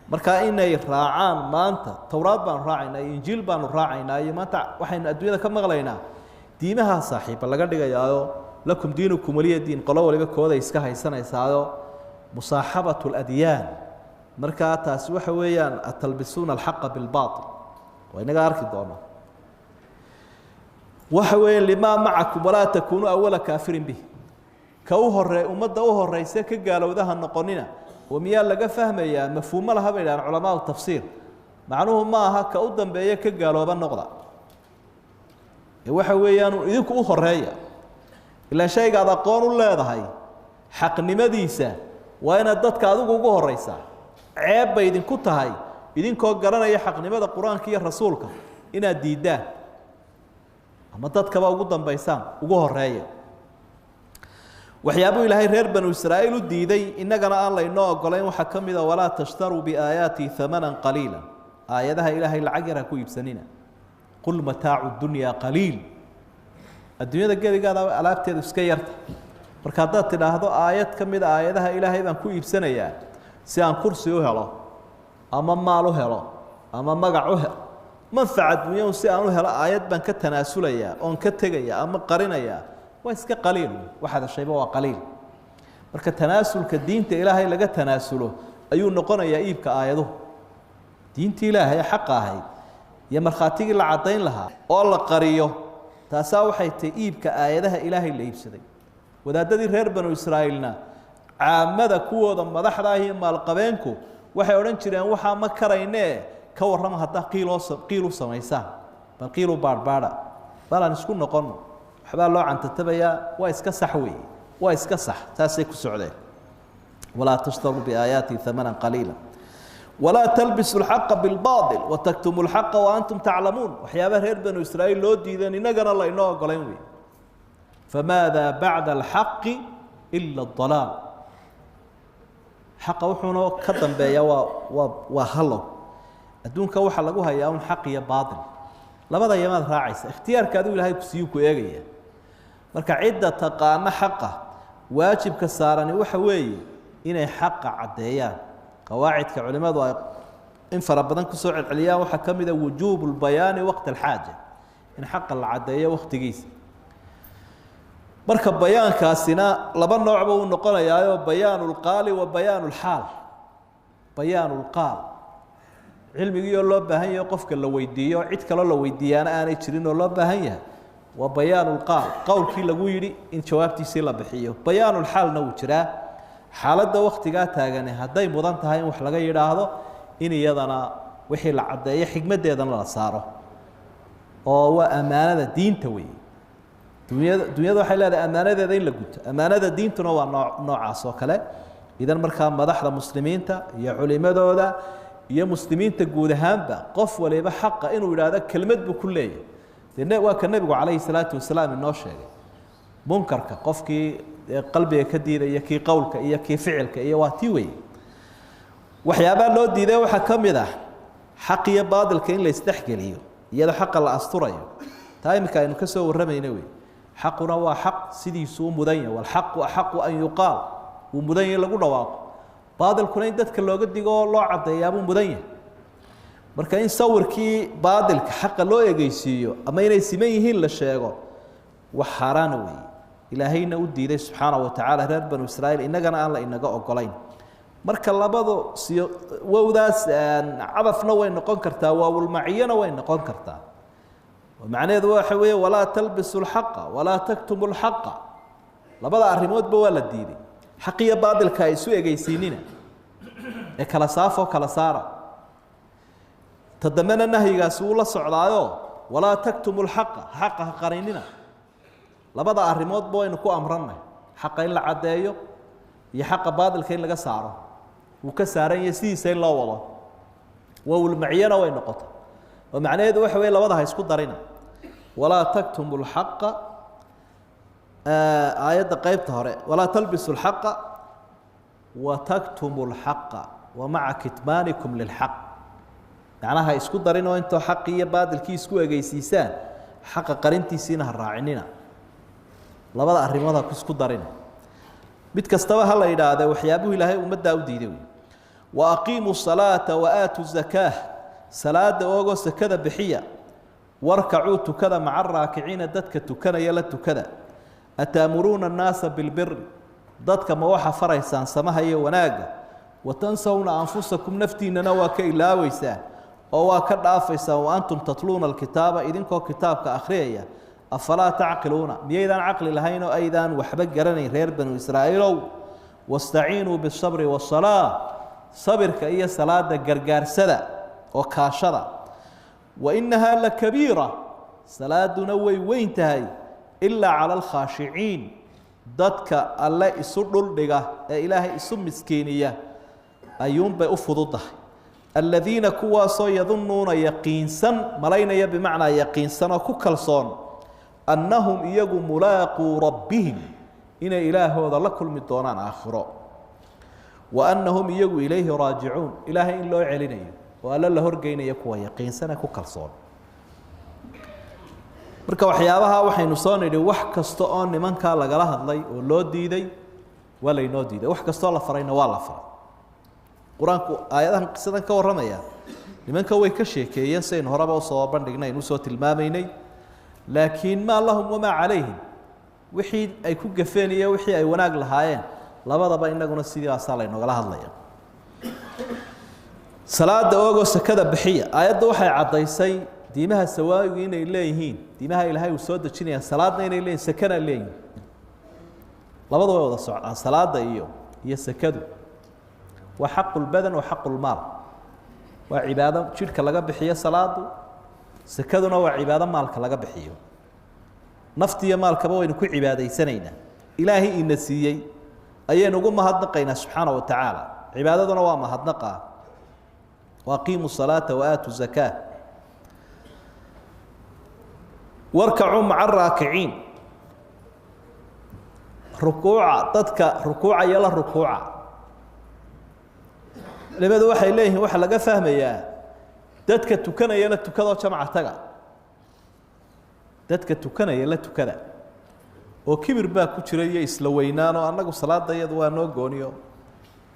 Speaker 1: Marka inay raacaan maanta Towraad baanu raacaynaa iyo Injiil baanu raacaynaa iyo maanta waxaynu adduunyada ka maqlaynaa diimaha saaxiiba laga dhigayaayo, lakum diinukum waliya diin, qolo waliba kooda iska haysanaysaayo, musaaxabatu aladyaan. Markaa taasi waxa weeyaan atalbisuuna alxaqa bilbaatil, waa inaga arki doona. Waxa weeye limaa macakum walaa takuunuu awala kaafirin bih, ka u horee ummadda u horeysa ka gaalowdaha noqonina. Oo miyaa laga fahmayaa? Mafhuumo laha bay idhahaan culamaau tafsiir. Macnuhu ma aha ka u dambeeya ka gaalooba noqda, ee waxa weeyaan idinku u horeeya. Ilaa shayga aad aqoon u leedahay xaqnimadiisa waa inaad dadka adigu ugu horeysaa. Ceeb bay idinku tahay idinkoo garanaya xaqnimada Qur-aanka iyo rasuulka inaad diiddaan ama dadkaba ugu dambaysaan, ugu horeeya. Waxyaabuu Ilaahay reer Banu Israa'iil u diiday innagana aan laynoo ogolayn waxaa ka mid a walaa tashtaruu biaayaatii hamanan qaliila, aayadaha Ilaahay lacag yar ha ku iibsanina. Qul mataacu dunyaa qaliil, adduunyada gebigaada alaabteedu iska yarta. Marka haddaad tidhaahdo aayad ka mid a aayadaha Ilaahay baan ku iibsanayaa si aan kursi u helo ama maal u helo ama magac u helo, manfac adduunya si aan u helo, aayad baan ka tanaasulayaa oon ka tegayaa ama qarinayaa, waa iska qaliil, waxaad heshayba waa qaliil. Marka tanaasulka diinta Ilaahay laga tanaasulo ayuu noqonayaa iibka aayaduhu. Diintii Ilaahay xaqa ahayd iyo markhaatigii la caddayn lahaa oo la qariyo, taasaa waxay tahay iibka aayadaha Ilaahay la iibsaday. Wadaadadii reer Banu Israa'iilna caamada kuwooda madaxda ah iyo maalqabeenku waxay odhan jireen waxaa ma karaynee, ka warrama haddaa qiil u samaysaan, bal qiil u baadhbaadha, bal aan isku noqonno, waxbaa loo cantatabayaa, waa iska sax weeye, waa iska sax, taasay ku socdeen. Walaa tashtaruu biaayaatii hamanan qaliila walaa talbisu alxaqa bilbaatil wataktumu alxaqa wa antum taclamuun. Waxyaabaha reer Banu Israa'iil loo diideen innagana laynoo ogolayn wey. Famaada bacda alxaqi ila adalaal, xaqa wuxuuna ka dambeeya waa hallow. Adduunka waxaa lagu hayaa un xaq iyo baatil, labada yamaad raacaysa, ikhtiyaarka adigu Ilaahay kusiiyuu ku eegaya. Marka cidda taqaano xaqa waajibka saarani waxa weeye inay xaqa caddeeyaan. Qawaacidka culimmadu ay in fara badan kusoo celceliyaan waxaa ka mid a wujuubu lbayaani waqta alxaaja, in xaqa la caddeeyo waqtigiisa. Marka bayaankaasina laba noocba uu noqonayaayo, bayaanu lqaali wa bayaanu lxaal. Bayaanu lqaal cilmigiioo loo baahan yahay qofka la weydiiyo, cid kaloo la weydiiyaana aanay jirin oo loo baahan yahay, waa bayaanu lqaal, qowlkii lagu yidhi in jawaabtiisii la bixiyo. Bayaanulxaalna wuu jiraa, xaaladda waktigaa taagani hadday mudan tahay in wax laga yidhaahdo, in iyadana wixii la caddeeyo xigmaddeedana la saaro, oo waa ammaanada diinta weeye. Dunyada waxay leedahay ammaanadeeda in la guto, ammaanada diintuna waa noocaas oo kale. Idan markaa madaxda muslimiinta iyo culimadooda iyo muslimiinta guud ahaanba qof waliba xaqa inuu yidhaahdo kelmad buu ku leeyahay. Dee waa ka nebigu calayhi salaatu wasalaam inoo sheegay munkarka qofkii qalbiga ka diidaya, kii qowlka iyo kii ficilka iyo waa tii weeye. Waxyaabaha loo diiday waxaa ka mid ah xaq iyo baadilka in la isdhexgeliyo iyadoo xaqa la asturayo. Taa iminka aynu ka soo warramayna wey. Xaquna waa xaq sidiisuu u mudan yahay, walxaqu axaqu an yuqaal, wuu mudan yahay lagu dhawaaqo. Baadilkuna in dadka looga digo oo loo caddeeyaabuu mudan yahay. Marka in sawirkii baadilka xaqa loo egeysiiyo ama inay siman yihiin la sheego Wax xaaraana weeye, ilaahayna u diiday subxaana wa tacaala reer banu Israa'iil, innagana aan la inaga ogolayn. Marka labadu siyo wowdaas cadafna way noqon kartaa, waawulmaciyana way noqon kartaa. Macnaheedu waxa weeye walaa talbisu lxaqa walaa taktumu lxaqa, labada arrimoodba waa la diiday. Xaq iyo baadilka ay isu egeysiinina ee kala saafoo kala saara. Ta dambena nahyigaasi wuu la socdaayo, walaa taktumu lxaqa, xaqa ha qarinina. Labada arrimoodba waynu ku amrannay, xaqa in la caddeeyo iyo xaqa baadilka in laga saaro. Wuu ka saaran yahay sidiisa in loo wado. Wowlmaciyana way noqota oo macnaheedu waxa weye labada ha isku darina. Walaa taktumu lxaqa, aayadda qeybta hore, walaa talbisu lxaqa wa taktumu lxaqa wa maca kitmaanikum lilxaq. Macnaha isku darin oo intoo xaqii iyo baadilkii isku egeysiisaan xaqa qarintiisiina ha raacinina. Labada arrimood ha isku darina. Mid kastaba ha la yidhaahde waxyaabuhu ilaahay ummaddaa u diiday wey. Wa aqiimuu salaata wa aatuu zakaah, salaada oogoo sakada bixiya. Warkacuu tukada maca araakiciina, dadka tukanaya la tukada. Ataamuruuna annaasa bilbiri, dadka ma waxa faraysaan samaha iyo wanaagga. Watansawna anfusakum, naftiinnana waa ka ilaaweysaan oo waa ka dhaafaysaan. Wa antum tatluuna alkitaaba, idinkoo kitaabka akhriyaya. Afalaa tacqiluuna, miyaydaan caqli lahayn oo aydaan waxba garanayn reer banu Israa'iilow? Wastaciinuu bisabri wasalaa, sabirka iyo salaada gargaarsada oo kaashada. Wa innahaa lakabiira, salaaduna way weyn tahay, ilaa cala alkhaashiciin, dadka alle isu dhuldhiga ee ilaahay isu miskiiniya ayuunbay u fududahay. Aladiina kuwaasoo yadunnuuna yaqiinsan, malaynaya bimacnaa yaqiinsan oo ku kalsoon, annahum iyagu mulaaquu rabbihim, inay ilaahooda la kulmi doonaan aakhiro. Wa annahum iyagu ilayhi raajicuun, ilaahay in loo celinayo oo alle la horgeynayo kuwa yaqiinsan ee ku kalsoon. Marka waxyaabaha waxaynu soo nidhi, wax kasta oo nimankaa lagala hadlay oo loo diiday waa laynoo diiday, wax kastoo la farayna waa la faray. Qur-aanku aayadahan qisadan ka warramaya nimanka way ka sheekeeyeen, sidaynu horeba usoo bandhignay aynu usoo tilmaamaynay. Laakiin maa lahum wamaa calayhim, wixii ay ku gafeen iyo wixii ay wanaag lahaayeen labadaba inaguna sidaasaa laynogala hadlaya. Salaada oogoo sakada bixiya, aayadda waxay caddaysay diimaha sawaawigu inay leeyihiin, diimaha ilaahay uu soo dejinaya salaadna inay leeyihin, sakana leeyihin. Labadu way wada socdaan, salaada iyo sakadu. Waa xaqulbadan wa xaqulmaal, waa cibaado jidhka laga bixiyo salaadu, sakaduna waa cibaado maalka laga bixiyo. Naftiiyo maalkaba waynu ku cibaadaysanaynaa, ilaahay ina siiyey ayaynu ugu mahadnaqaynaa subxaana wa tacaala. Cibaadaduna waa mahadnaqa. Waaqiimuu salaata wa aatu zakaa, warkacuu maca araakiciin, rukuuca dadka rukuucaya la rukuuca. Culimadu waxay leeyihiin waxaa laga fahmayaa dadka tukanaya la tukadoo jamca taga, dadka tukanaya la tukada. Oo kibir baa ku jira iyo isla weynaanoo annagu salaada iyadu waa noo gooniyo,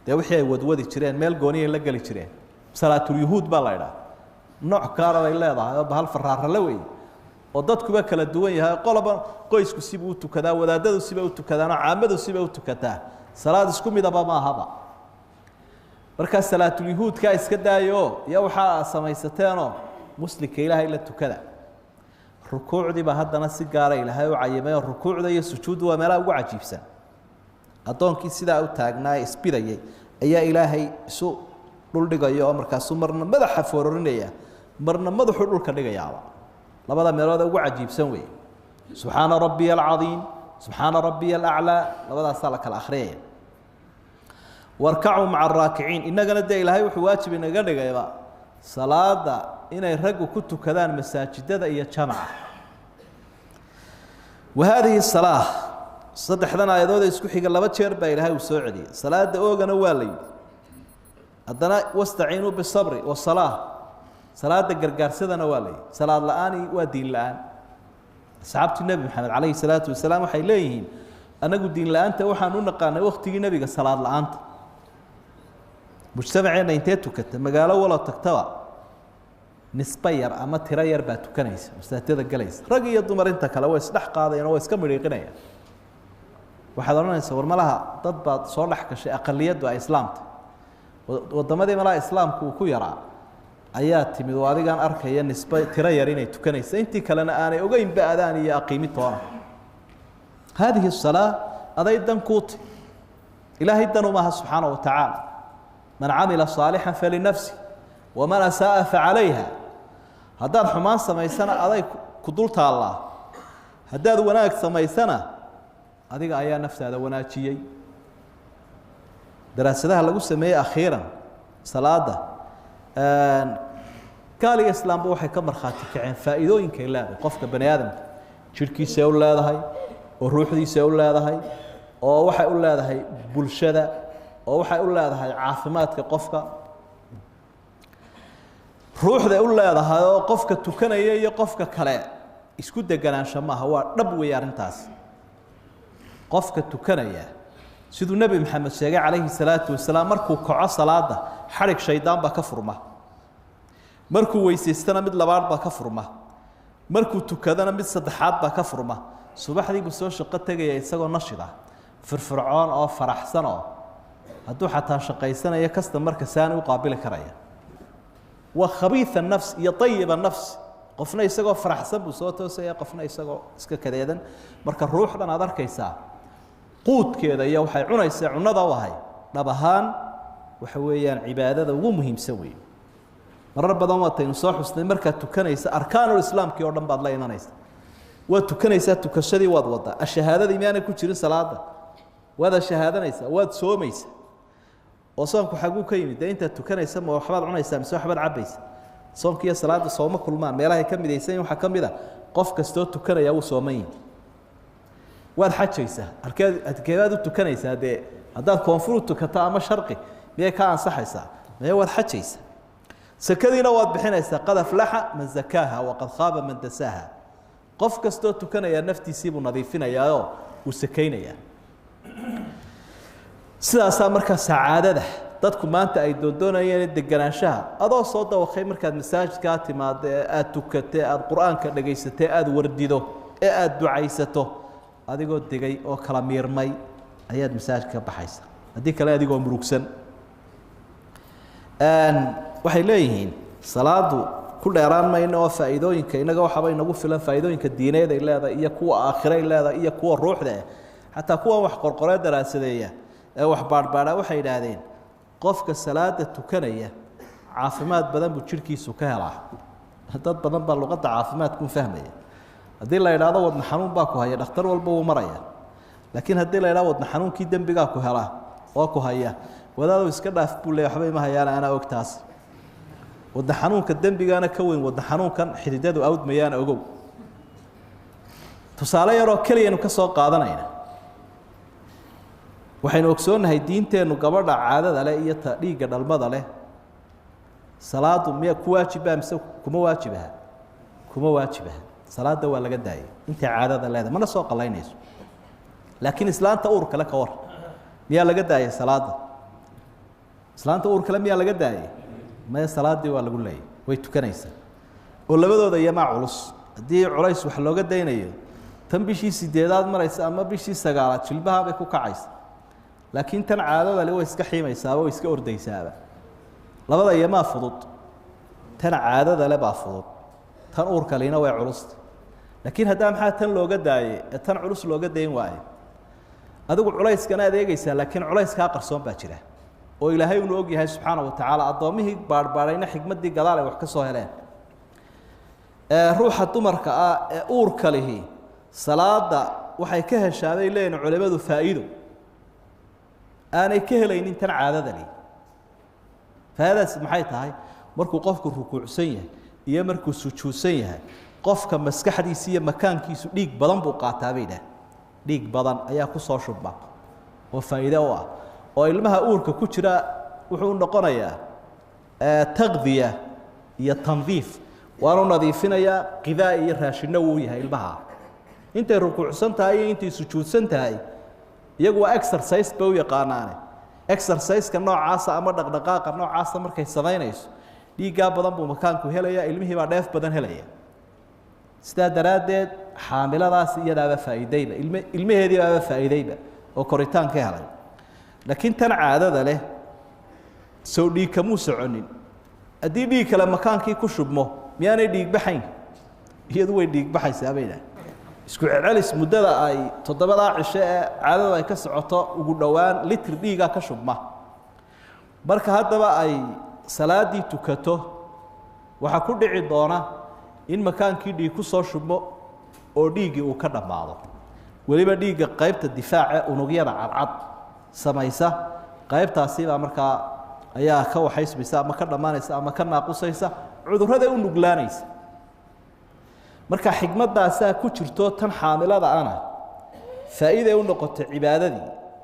Speaker 1: dee wixii ay wadwadi jireen meel gooniyay la geli jireen. Salaatulyuhuud baa la idhaha, nooc gaara bay leedahay oo bahal faraarale wey, oo dadkuba kala duwan yahay. Qoloba qoysku sibuu u tukadaa, wadaadadu siba u tukadaanoo caamadu siba u tukataa, salaad isku midaba maahaba. Markaa salaatulyuhuudkaa iska daayo iyo waxaa samaysateenoo muslimka ilaahay la tukada. Rukuucdiiba haddana si gaara ilaahay u cayimay, oo rukuucda iyo sujuuddu waa meelaha ugu cajiibsan. Addoonkii sidaa u taagnaa ee isbidayay ayaa ilaahay isu dhuldhigayo oo markaasuu marna madaxa foorarinaya, marna madaxuu dhulka dhigayaaba. Labada meelood ee ugu cajiibsan weeye, subxaana rabbiya alcadiim, subxaana rabbiya alaclaa, labadaasaa la kala akhriyaya. Warkacuu maca araakiciin. Innagana dee ilaahay wuxuu waajib inaga dhigayba salaada inay raggu ku tukadaan masaajidada iyo jamaca. Wa haadihi salaa, saddexdan aayadooda isku xiga laba jeer baa ilaahay uu soo celiyey. Salaada oogana waa la yidhi, haddana wastaciinuu bisabri wasalaa, salaada gargaarsadana waa la yidhi. Salaad la-aani waa diin la-aan. Asxaabtii nebi Maxamed calayhi salaatu wasalaam waxay leeyihiin anagu diin la-aanta waxaan u naqaanay waktigii nebiga salaad la-aanta. Mujtamaceenna intee tukata, magaalo walo tagtaba Nisbe yar ama tiro yar baa tukanaysa, masaajidada galaysa. Rag iyo dumar inta kale way isdhex qaadayaan oo way iska midhiiqinayaan. Waxaad odhanaysaa war malaha dad baad soo dhex gashay aqaliyaddu ay islaamta. Waddamadii malaha islaamku uu ku yaraa ayaa timid oo adigaan arkaya nisbe tiro yar inay tukanaysa, intii kalena aanay ogeynba adaan iyo aqiimi toona. Haadihi salaa aday dan kuuti, ilaahay dan umaha subxaana wa tacaala. Man camila saalixan falinafsi waman asaaa facalayha. Haddaad xumaan samaysana aday ku dul taallaa, haddaad wanaag samaysana adiga ayaa naftaada wanaajiyey. Daraasadaha lagu sameeyey akhiiran salaada gaaliga islaamba waxay ka markhaati kaceen faa'iidooyinkay leedahay qofka bani aadamka, jidhkiisay u leedahay oo ruuxdiisay u leedahay oo waxay u leedahay bulshada oo waxay u leedahay caafimaadka qofka, ruuxday u leedahay oo qofka tukanaya iyo qofka kale isku deganaansho maaha. Waa dhab weeye arrintaas. Qofka tukanaya siduu Nebi Maxamed sheegay calayhi salaatu wasalaam, markuu kaco salaada xadhig shaydaan baa ka furma, markuu weysaystana mid labaad baa ka furma, markuu tukadana mid saddexaad baa ka furma. Subaxdii buu soo shaqo tegaya isagoo nashid ah, firfircoon oo faraxsan, oo hadduu xataa shaqaysanayo kasta marka saani u qaabili karaya. Waa khabiia nafs iyo ayiba nafs. Qofna isagoo faraxsan buu soo toosaya, qofna isagoo iska kadeedan. Marka ruuxdan aad arkaysaa quudkeeda iyo waxay cunaysaa cunada u ahay dhab ahaan waxa weeyaan cibaadada ugu muhiimsan weeye. Marar badan waataynu soo xusnay, markaad tukanaysa arkaanulislaamkii oo dhan baad la imanaysa. Waad tukanaysaa, tukashadii waad wadaa, ashahaadadii miyaanay ku jirin salaada, waad ashahaadanaysaa, waad soomaysaa. Oo soonku xaguu ka yimid? Dee intaad tukanaysa ma waxbaad cunaysaa mise waxbaad cabbaysa? Soonka iyo salaada sooma kulmaan. Meelahay ka midaysan waxaa ka mid a qof kastoo tukanaya wuu sooman yihi. Waad xajaysaa, halkeed halkeebaad u tukanaysaa? Dee haddaad koonfur u tukato ama sharqi miyay ka ansaxaysaa? Maya, waad xajaysaa. Sakadiina waad bixinaysaa. Qad aflaxa man zakaaha waqad khaaba man dasaaha. Qof kastoo tukanayaa naftiisii buu nadiifinayaao wuu sakaynayaa. Sidaasaa markaa sacaadada dadku maanta ay doondoonayeen, deganaanshaha, adoo soo dawaqay markaad masaajidkaa timaado ee aada tukatee, aada qur-aanka dhegaysatee, aada wardido ee aada ducaysato, adigoo degay oo kala miirmay ayaad masaajidka ka baxaysa. Haddii kale adigoo murugsan. Waxay leeyihiin salaadu ku dheeraan mayno oo faa'iidooyinka innaga waxaaba inagu filan, faa'iidooyinka diineed ay leedahay iyo kuwa aakhiray leedahay iyo kuwa ruuxda ah. Xataa kuwan wax qorqoree daraasadeeya ee wax baadhbaadha waxay yidhaahdeen qofka salaada tukanaya caafimaad badan buu jidhkiisu ka helaa. Dad badan baa luqadda caafimaadkun fahmaya. Haddii la idhaahdo wadna xanuun baa ku haya, dhakhtar walba wuu maraya. Laakiin haddii la idhahdo wadna xanuunkii dembigaa ku helaa oo ku haya, wadaadow iska dhaaf buu leey, waxba ima hayaan, anaa og taas. Wadna xanuunka dembigaana ka weyn wadna xanuunkan xididadu awdmayaan ogow. Tusaale yaroo keliyaynu ka soo qaadanayna, waxaynu ogsoonnahay diinteennu gabadha caadada leh iyo ta dhiigga dhalmada leh salaadu miya ku waajibaa mise kuma waajibaha? Kuma waajibaha. Salaada waa laga daayay intay caadada leedahay, mana soo qalaynayso. Laakiin islaanta uur kale ka war, miyaa laga daayay salaada? Islaanta uur kale miyaa laga daayay? Maya, salaadii waa lagu leeyay, way tukanaysaa. Oo labadooda iyomaa culus? Haddii culays wax looga daynayo, tan bishii 8aad maraysa ama bishii 9aad jilbaha bay ku kacaysa, laakiin tan caadada le way iska xiimaysaaba, way iska ordaysaaba. Labada iyomaa fudud? Tan caadada le baa fudud, tan uurkalina way culusta. Laakiin haddaa maxaa tan looga daayey ee tan culus looga dayn waayo? Adigu culayskana aad eegeysaa, laakiin culayskaa qarsoon baa jira oo Ilaahay unu og yahay subxaana wa tacaala. Addoommihii baadhbaadhayna xikmaddii gadaal ay wax ka soo heleen. Ruuxa dumarka ah ee uurka lihi salaada waxay ka heshaa bay leeyihin culimadu faa'iido aanay ka helaynin tan caadada lihi. Faa'iidadaasi maxay tahay? Markuu qofku rukuucsan yahay iyo markuu sujuudsan yahay, qofka maskaxdiisa iyo makaankiisu dhiig badan buu qaataa bay idhaah. Dhiig badan ayaa ku soo shubma oo faa'iide u ah, oo ilmaha uurka ku jira wuxuu noqonayaa taqdiya iyo tandiif, waanu nadiifinayaa, qidaa iyo raashinno wuu yahay ilmaha. Intay rukuucsan tahay iyo intay sujuudsan tahay iyagu waa exercise bay u yaqaanaane. Exerciseka noocaasa ama dhaqdhaqaaqa noocaasa markay samaynayso, Dhiiggaa badan buu makaanku helaya, ilmihii baa dheef badan helaya. Sidaa daraaddeed xaamiladaas iyadaaba faa'iideyba, ilmaheedii baaba faa'iideyba oo koritaan ka helay. Laakiin tan caadada leh soo dhiig kamuu soconin. Haddii dhiig kale makaankii ku shubmo miyaanay dhiig baxayn? Iyadu way dhiig baxaysaa bay idhaah. Isku celcelis muddada ay 7daa cisho ee caadadu ay ka socoto ugu dhowaan litr dhiigaa ka shubma. Marka haddaba ay salaaddii tukato waxaa ku dhici doona in makaankii dhiig ku soo shubmo oo dhiiggii uu ka dhammaado. Weliba dhiigga qaybta difaaca unugyada cadcad samaysa qaybtaasi baa markaa ayaa ka waxaysmaysa ama ka dhammaanaysa ama ka naaqusaysa, cudurrada u nuglaanaysa. Marka xigmaddaasaa ku jirto tan xaamilada ana faa'iiday u noqotay cibaadadii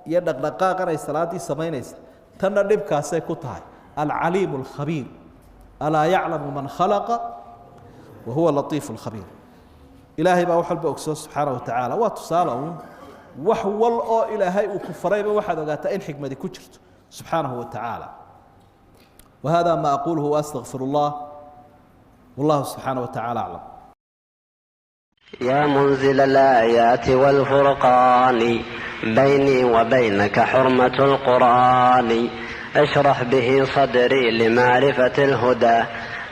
Speaker 1: iyo dhaqdhaqaaqan ay salaaddii samaynaysa, tanna dhibkaasay ku tahay. Alcaliimu alkhabiir, alaa yaclamu man khalaqa wa huwa latiifu alkhabiir. Ilaahay baa wax walba ogsoon subxaana wa tacaala. Waa tusaale uun, wax wal oo ilaahay uu ku farayba waxaad ogaataa in xikmadi ku jirto subxaanahu wa tacaala. Wa hada ma aquluhu waastaqfir allah, wallahu subxaana wa tacaala aclam.
Speaker 2: يا منزل الآيات والفرقان، بيني وبينك حرمة القرآن، اشرح به صدري لمعرفة الهدى،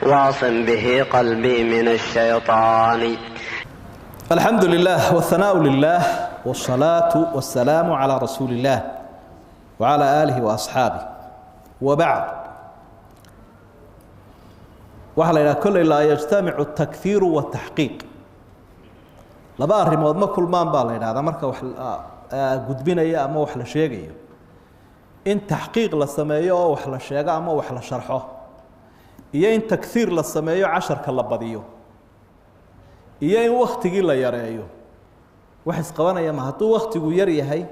Speaker 2: واعصم به قلبي من الشيطان.
Speaker 1: الحمد لله والثناء لله والصلاة والسلام على رسول الله وعلى آله وأصحابه وبعد. Waxaa la yidhaha kolley laa yajtamicu الtakhiiru والtaxqiiq, laba arrimood ma kulmaan baa la yidhahdaa marka wax gudbinaya ama wax la sheegayo. In taxqiiq la sameeyo oo wax la sheego ama wax la sharxo, iyo in takhiir la sameeyo casharka la badiyo, iyo in waktigii la yareeyo, wax isqabanaya ma. Hadduu waktigu yar yahay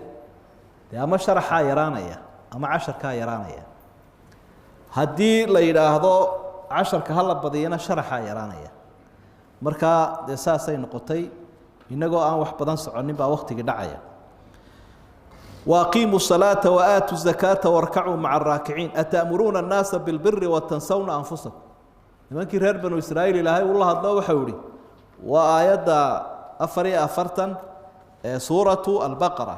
Speaker 1: dee ama sharaxaa yaraanaya ama casharkaa yaraanaya. Haddii la yidhaahdo casharka ha la badiyana sharaxaa yaraanaya. Markaa dee saasay noqotay, inagoo aan wax badan soconin baa waktigii dhacaya. Waaqiimuu salaata waaatu zakaata warkacuu maca araakiciin, ata'muruuna annaasa bilbiri watansawna anfusakum. Nimankii reer banu Israa'iil ilaahay ula hadlo waxau ihi, waa aayadda 44 ee suuratu Albaqara: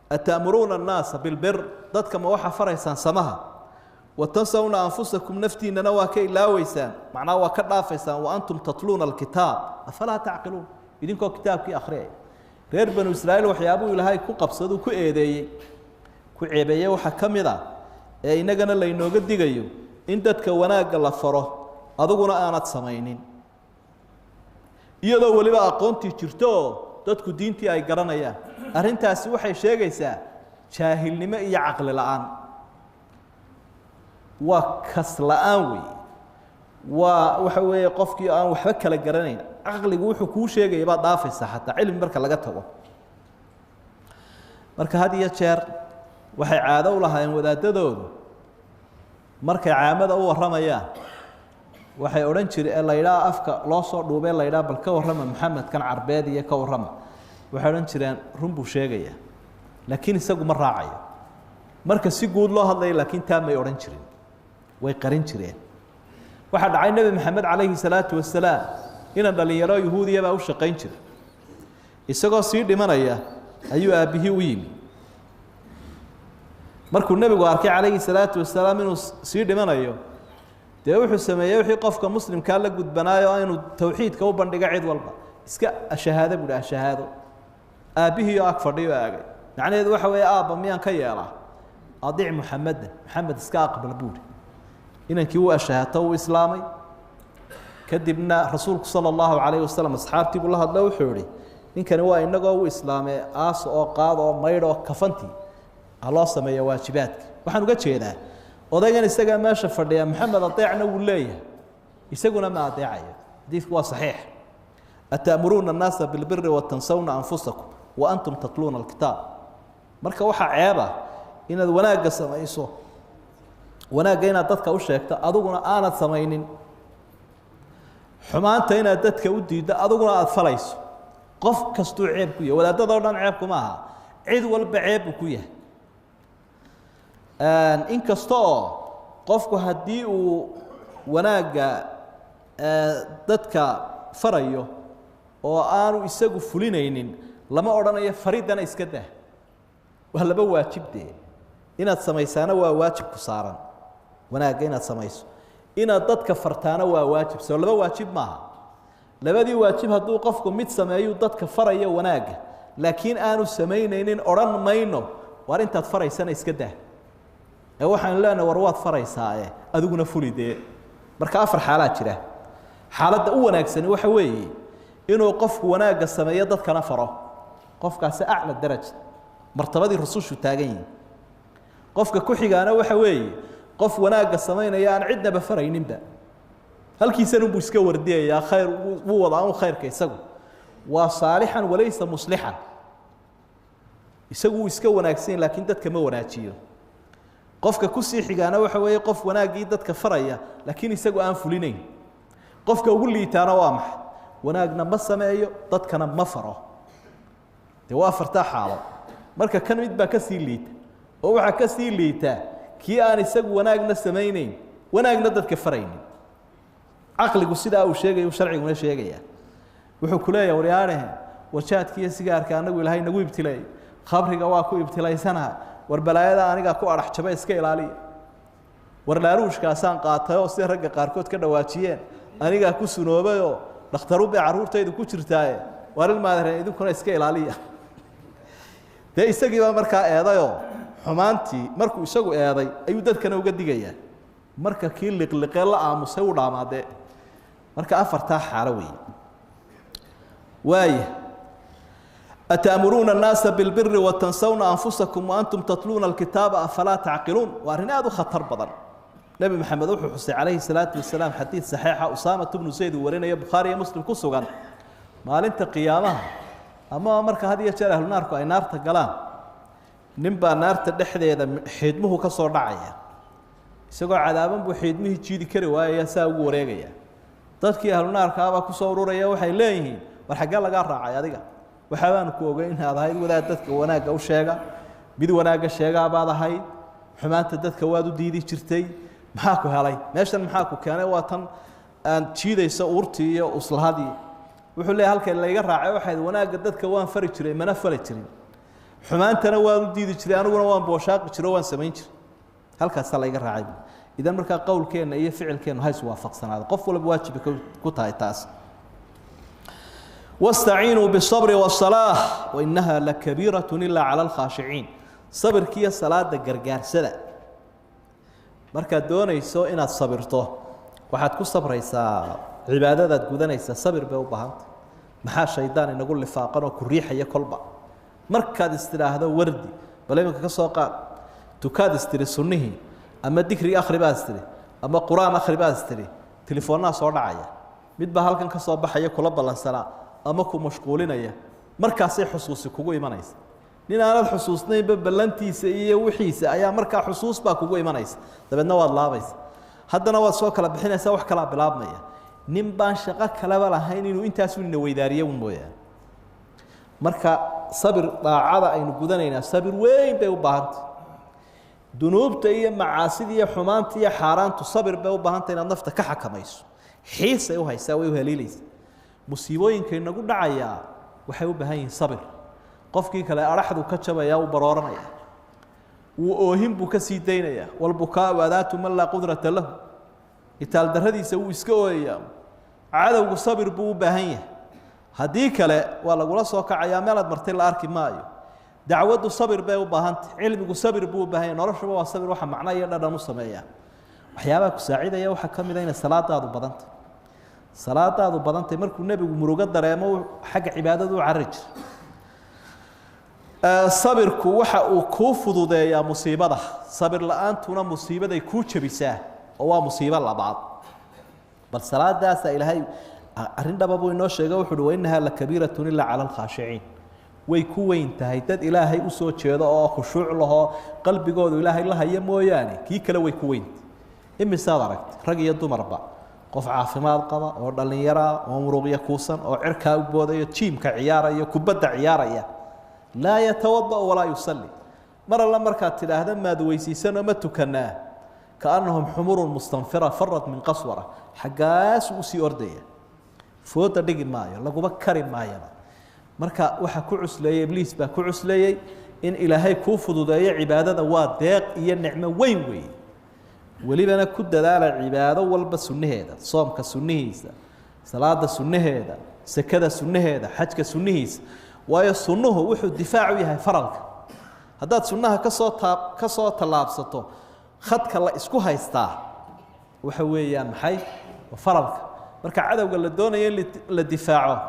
Speaker 1: ata'muruuna annaasa bilbir, dadka ma waxaa faraysaan samaha, watansawna anfusakum, naftiinana waa ka ilaaweysaan, macnaha waa ka dhaafaysaan, wa antum tatluuna alkitaab afalaa tacqiluun, idinkoo kitaabkii akhriyaya. Reer banu Israa'iil waxyaabuu ilaahay ku qabsaduu ku eedeeyey ku ceebeeyey waxaa ka mid a ee innagana laynooga digayo in dadka wanaagga la faro adiguna aanad samaynin, iyadoo weliba aqoontii jirto oo dadku diintii ay garanayaan. Arrintaasi waxay sheegaysaa jaahilnimo iyo caqli la-aan, waa kas la-aan weeye. Waa waxa weeye qofkii aan waxba kala garanayn, caqligu wuxuu kuu sheegaya baad dhaafaysaa xataa cilmi marka laga tago. Marka had iyo jeer waxay caado u lahaayeen wadaadadoodu markay caamada u warramayaan waxay odhan jireen, ee la yidhaha afka loo soo dhuubee la yidhaha bal ka warrama Maxamedkan Carbeed iyo ka warrama, waxay odhan jireen run buu sheegayaa laakiin isagu ma raacayo. Marka si guud loo hadlayo laakiin taa may odhan jirin, way qarin jireen. Waxaa dhacay Nebi Maxamed calayhi salaatu wasalaam inan dhalinyaro yuhuudiya baa u shaqayn jiray. Isagoo sii dhimanaya ayuu aabbihii u yimi. Markuu nebigu arkay calayhi salaatu wasalaam inuu sii dhimanayo, dee wuxuu sameeyey wixii qofka muslimkaa la gudbanaayo inuu tawxiidka u bandhiga cid walba. Iska ashahaado buuhi, ashahaado. Aabbihii oo ag fadhiyo aagay, macnaheedu waxa weeye aabba miyaan ka yeelaa, adic Muxamedan, Maxamed iska aqbal buuhi. Inankii wuu ashahaato, wuu islaamay. Kadibna rasuulku sala allahu calayhi wasalam asxaabtii buu la hadlo, wuxuu yihi ninkani waa inagoo u islaamee aas oo qaad oo maydh oo kafantii ha loo sameeya waajibaadka. Waxaan uga jeedaa odaygan isagaa meesha fadhiya Maxamed adeecna wuu leeyahay, isaguna ma adeecayo. Xadiidku waa saxiix. Ata'muruuna annaasa bilbiri watansawna anfusakum wa antum tatluuna alkitaab. Marka waxaa ceeba inaad wanaagga samayso, wanaagga inaad dadka u sheegto adiguna aanad samaynin, xumaanta inaad dadka u diiddo adiguna aada falayso. Qof kastuu ceeb ku yahay, wadaadadoo dhan ceebkuma aha, cid walba ceeb buu ku yahay. Inkasta oo qofku haddii uu wanaagga dadka farayo oo aanu isagu fulinaynin lama odhanayo faridana iska dah. Waa laba waajib dee, inaad samaysaana waa waajib ku saaran wanaagga inaad samayso, inaad dadka fartaana waa waajib. Soo laba waajib maaha. Labadii waajib hadduu qofku mid sameeyu dadka farayo wanaagga laakiin aanu samaynaynin, odhan mayno waar intaad faraysana iska dah, ee waxaanu leenahay war waad faraysaae adiguna fuli dee. Marka afar xaalaa jira. Xaaladda u wanaagsani waxa weeye inuu qofku wanaagga sameeyo dadkana faro, qofkaasi acla daraja, martabadii rusushu taagan yihin. Qofka ku xigaana waxa weeye qof wanaagga samaynaya aan cidnaba farayninba, halkiisan unbuu iska wardiyayaa, khayr wuu wadaa un khayrka, isagu waa saalixan walaysa muslixan, isagu wuu iska wanaagsan laakiin dadka ma wanaajiyo. Qofka kusii xigaana waxa weeye qof wanaaggii dadka faraya laakiin isagu aan fulinayn. Qofka ugu liitaana waa maxay? Wanaagna ma sameeyo dadkana ma faro. Dee waa afartaa xaalo. Marka kan mid baa kasii liita, oo waxaa kasii liita kii aan isagu wanaagna samaynayn wanaagna dadka faraynin. Caqligu sidaa uu sheegayo sharciguna sheegaya. Wuxuu ku leeyahay waryaanahe, warjaadka iyo sigaarka anagu ilaahay nagu ibtileeyay, khamriga waa ku ibtilaysanaha, war balaayada anigaa ku adhax jaba iska ilaaliya, war laaruushkaasaan qaatay oo sida ragga qaarkood ka dhawaajiyeen anigaa ku sunoobayoo dhakhtaru bay carruurtaydu ku jirtaaye, waar ilmaadareen idinkuna iska ilaaliya. Dee isagii baa markaa eedayoo xumaantii markuu isagu eeday ayuu dadkana uga digayaa. Marka kii liqliqee la aamusay u dhaamaadee. Marka afartaa xaalo weeye. Waaya, ataamuruuna annaasa bilbiri watansawna anfusakum waantum tatluuna alkitaaba afalaa tacqiluun. Waa arrin aada u khatar badan. Nebi Maxamed wuxuu xusay calayhi salaatu wasalaam xadiid saxiixa Usaamatu bnu Zayd uu warinayo, Bukhaari iyo Muslim ku sugan, maalinta qiyaamaha ama marka had iyo jeer ahlu naarku ay naarta galaan, nin baa naarta dhexdeeda xiidmuhu ka soo dhacaya, isagoo cadaaban buu xiidmihii jiidi kari waayaya, saa ugu wareegaya. Dadkii ahlu naarkaabaa kusoo ururaya, waxay leeyihiin war xaggee lagaa raacay adiga, waxaabaanu ku ogay inaad ahayd wadaad dadka wanaagga u sheega, mid wanaagga sheegaabaad ahayd, xumaanta dadka waad u diidi jirtay, maxaa ku helay meeshan, maxaa ku keenay, waa tan aan jiidayso uurtii iyo uslahadii. Wuxuu leeyahay halkay layga raacay waxayd wanaagga dadka waan fari jiray mana fari jirin, xumaantana waan u diidi jiray, aniguna waan booshaaqi jiray oo waan samayn jiray, halkaasaa layga raacay. Idan markaa qowlkeenna iyo ficilkeennu ha iswaafaqsanaado, qof walba waajiba ku tahay taas. Wastaciinuu bisabri wasalaah wainaha lakabiiratun ilaa cala alkhaashiciin. Sabirkiiyo salaada gargaarsada. Markaad doonayso inaad sabirto waxaad ku sabraysaa cibaadadaad gudanaysaa, sabir bay u baahantay. Maxaa shaydaan inagu lifaaqan oo ku riixaya kolba markaad istidhaahdo wardi, bal iminka ka soo qaad tukaad istiri sunnihii ama dikri akhri baad istiri ama qur-aan akhri baad istiri, telefoonnaa soo dhacaya, mid baa halkan ka soo baxaya kula ballansanaa ama ku mashquulinaya, markaasay xusuusi kugu imanaysa. Nin aanad xusuusnaynba ballantiisa iyo wixiisa ayaa markaa xusuus baa kugu imanaysa, dabeedna waad laabaysa, haddana waad soo kala bixinaysaa, wax kalaa bilaabmaya. Nin baan shaqo kaleba lahayn inuu intaasu ina weydaariyo un mooyaane. Marka sabir daacada aynu gudanaynaa sabir weyn bay u baahantay. Dunuubta iyo macaasida iyo xumaanta iyo xaaraantu sabir bay u baahantay inaad nafta ka xakamayso, xiisay u haysaa, way u heliilaysa. Musiibooyinka inagu dhacayaa waxay u baahan yihiin sabir. Qofkii kale adhaxdu ka jabaya, uu barooranaya, wuu oohin buu ka sii daynayaa, walbukaau adaatu man laa qudrata lahu, itaal darradiisa wuu iska ooyayaa. Cadowgu sabir buu u baahan yahay, haddii kale waa lagula soo kacayaa, meelaad martay la arki maayo. Dacwaddu sabir bay u baahantay, cilmigu sabir buu u baahan yahay, noloshuba waa sabir, waxa macno iyo dhadhan u sameeya. Waxyaabaha ku saacidaya waxaa ka mid a inay salaadaadu badantay. Salaadaadu badantay markuu nebigu murugo dareemo xagga cibaadadu u carari jiray. Sabirku waxa uu kuu fududeeyaa musiibada, sabir la-aantuna musiibaday kuu jebisaa oo waa musiibo labaad. Bal salaadaasaa ilaahay arrin dhaba buu inoo sheegay, wuxu uhi wainahaa lakabiiratun ilaa cala alkhaashiciin. Way ku weyn tahay dad ilaahay u soo jeedo oo khushuuc lahoo qalbigoodu ilaahay la haya mooyaane, kii kale way ku weyntay. Imisaad aragtay rag iyo dumarba qof caafimaad qaba oo dhallinyaraa oo muruqya kuusan oo cirkaa u boodayo, jiimka ciyaaraya, kubadda ciyaaraya, laa yatawada'u walaa yusalli. Mar alla markaad tidhaahda maad weysiisanoo ma tukanaa, Kaannahum xumurun mustanfira farad min qaswara, xaggaas uu sii ordaya, fooda dhigi maayo, laguma kari maayaba. Marka waxa ku cusleeyey ibliis baa ku cusleeyey. In ilaahay kuu fududeeyo cibaadada waa deeq iyo nicmo weyn weeye. Welibana ku dadaala cibaado walba sunnaheeda, soomka sunnihiisa, salaada sunnaheeda, sekada sunnaheeda, xajka sunnihiisa. Waayo sunnuhu wuxuu difaac u yahay faralka. Haddaad sunnaha kasoo taa ka soo tallaabsato, khadka la isku haystaa waxa weeyaan maxay? Waa faralka. Marka cadowga la doonayo in la difaaco,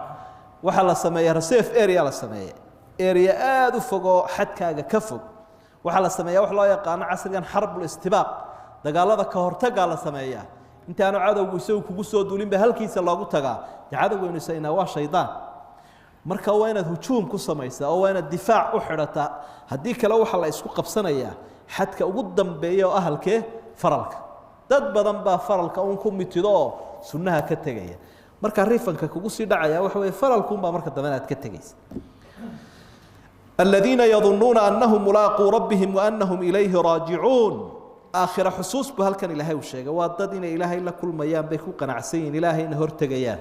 Speaker 1: waxaa la sameeya reserve area, la sameeya area aada u fog oo xadkaaga ka fog. Waxaa la sameeya wax loo yaqaano casrigan xarbul istibaaq, dagaalada ka hortagaa la sameeyaa. Intaanu cadowgu isagu kugu soo duulinba halkiisa loogu tagaa. Dee cadowgaynu isaynaa waa shaydaan. Marka waa inaad hujuum ku samaysaa oo waa inaad difaac u xidhataa. Haddii kale waxaa la isku qabsanayaa xadka ugu dambeeya oo ahalkee faralka. Dad badan baa faralka uun ku mitido oo sunnaha ka tegaya. Marka rifanka kugu sii dhacaya waxa weeye faralkuunbaa marka dambe inaad ka tegaysa. Aladiina yadunuuna annahum mulaaquu rabbihim waannahum ilayhi raajicuun. Aakhira xusuus buu halkan ilaahay uu sheegay. Waa dad inay ilaahay la kulmayaan bay ku qanacsan yihiin, ilaahayna hortegayaan.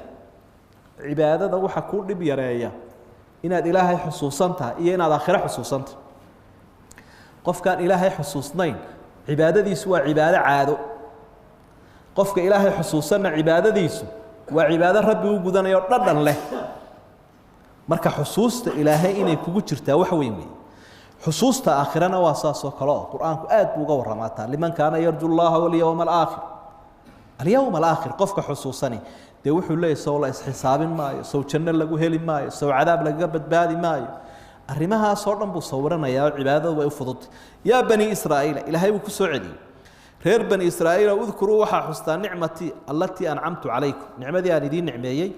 Speaker 1: Cibaadada waxa kuu dhib yareeya inaad ilaahay xusuusan tahay iyo inaad aakhiro xusuusantahay. Qofkaan ilaahay xusuusnayn cibaadadiisu waa cibaado caado. Qofka ilaahay xusuusanna cibaadadiisu waa cibaado rabbi u gudanayo dhadhan leh. Marka xusuusta ilaahay inay kugu jirtaa wax weyn weeye. Xusuusta aakhirana waa saas oo kale, oo qur-aanku aad buu uga warramaataa. Liman kaana yarju llaha walyowma alaakhir, alyowm alaakhir qofka xusuusani dee wuxuu leeyahy sow la isxisaabin maayo, sow janno lagu heli maayo, sow cadaab lagaga badbaadi maayo. Arrimahaasoo dhan buu sawiranayaa oo cibaadadu way u fududtay. Yaa bani israa'iila, ilaahay wuu ku soo celiyey reer bani israa'iila, udkuruu waxaa xustaa nicmatii allatii ancamtu calaykum, nicmadii aan idiin nicmeeyey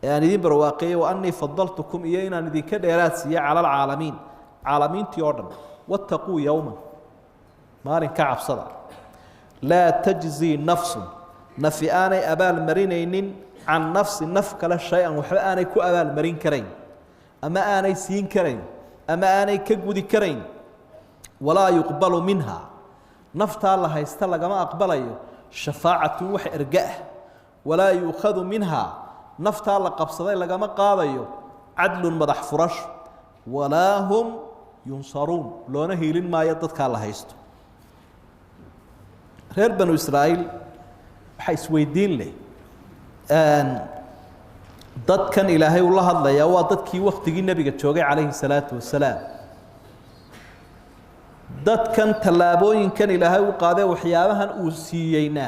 Speaker 1: ee aan idiin barwaaqeeyey, wa annii fadaltukum, iyo inaan idinka dheeraad siiyey cala alcaalamiin, caalamiintii oo dhan. Wattaquu yowman, maalin ka cabsada, laa tajzii nafsun, nafi aanay abaalmarinaynin, can nafsi, naf kale, shay-an, waxba aanay ku abaalmarin karayn ama aanay siin karayn ama aanay ka gudi karayn. Walaa yuqbalu minha, naftaa la haysta lagama aqbalayo, shafaacatun, wax erga ah. Walaa yuukhadu minhaa, naftaa la qabsaday lagama qaadayo, cadlun, madax furasho. Walaa hum yunsaruun, loona hiilin maayo dadkaa la haysto. Reer banu israa'iil waxaa isweydiin leh, dadkan ilaahay ula hadlayaa waa dadkii waktigii nebiga joogay calayhi salaatu wasalaam. Dadkan tallaabooyinkan ilaahay u qaadee, waxyaabahan uu siiyeyna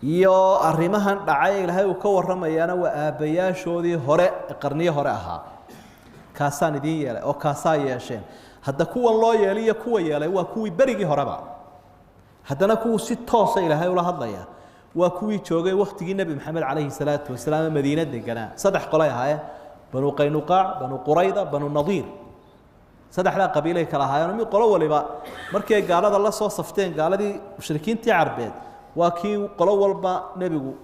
Speaker 1: iyo arrimahan dhacay ilaahay uu ka warramayaana waa aabbayaashoodii hore, qarniyo hore ahaa. Kaasaan idiin yeelay oo kaasaa yeesheen. Hadda kuwan loo yeelay iyo kuwa yeelay waa kuwii berigii horeba. Haddana kuwuu si toosa ilaahay ula hadlaya waa kuwii joogay waktigii nebi maxamed calayhi salaatu wasalaam ee madiine deganaa. Saddex qolay ahaayeen: banu qaynuqaac, banu qurayda, banu nadiir. Saddexdaa qabiilay kala ahaayeen. Mid qolo waliba markii ay gaalada la soo safteen, gaaladii mushrikiintii carbeed, waa kii qolo walba nebigu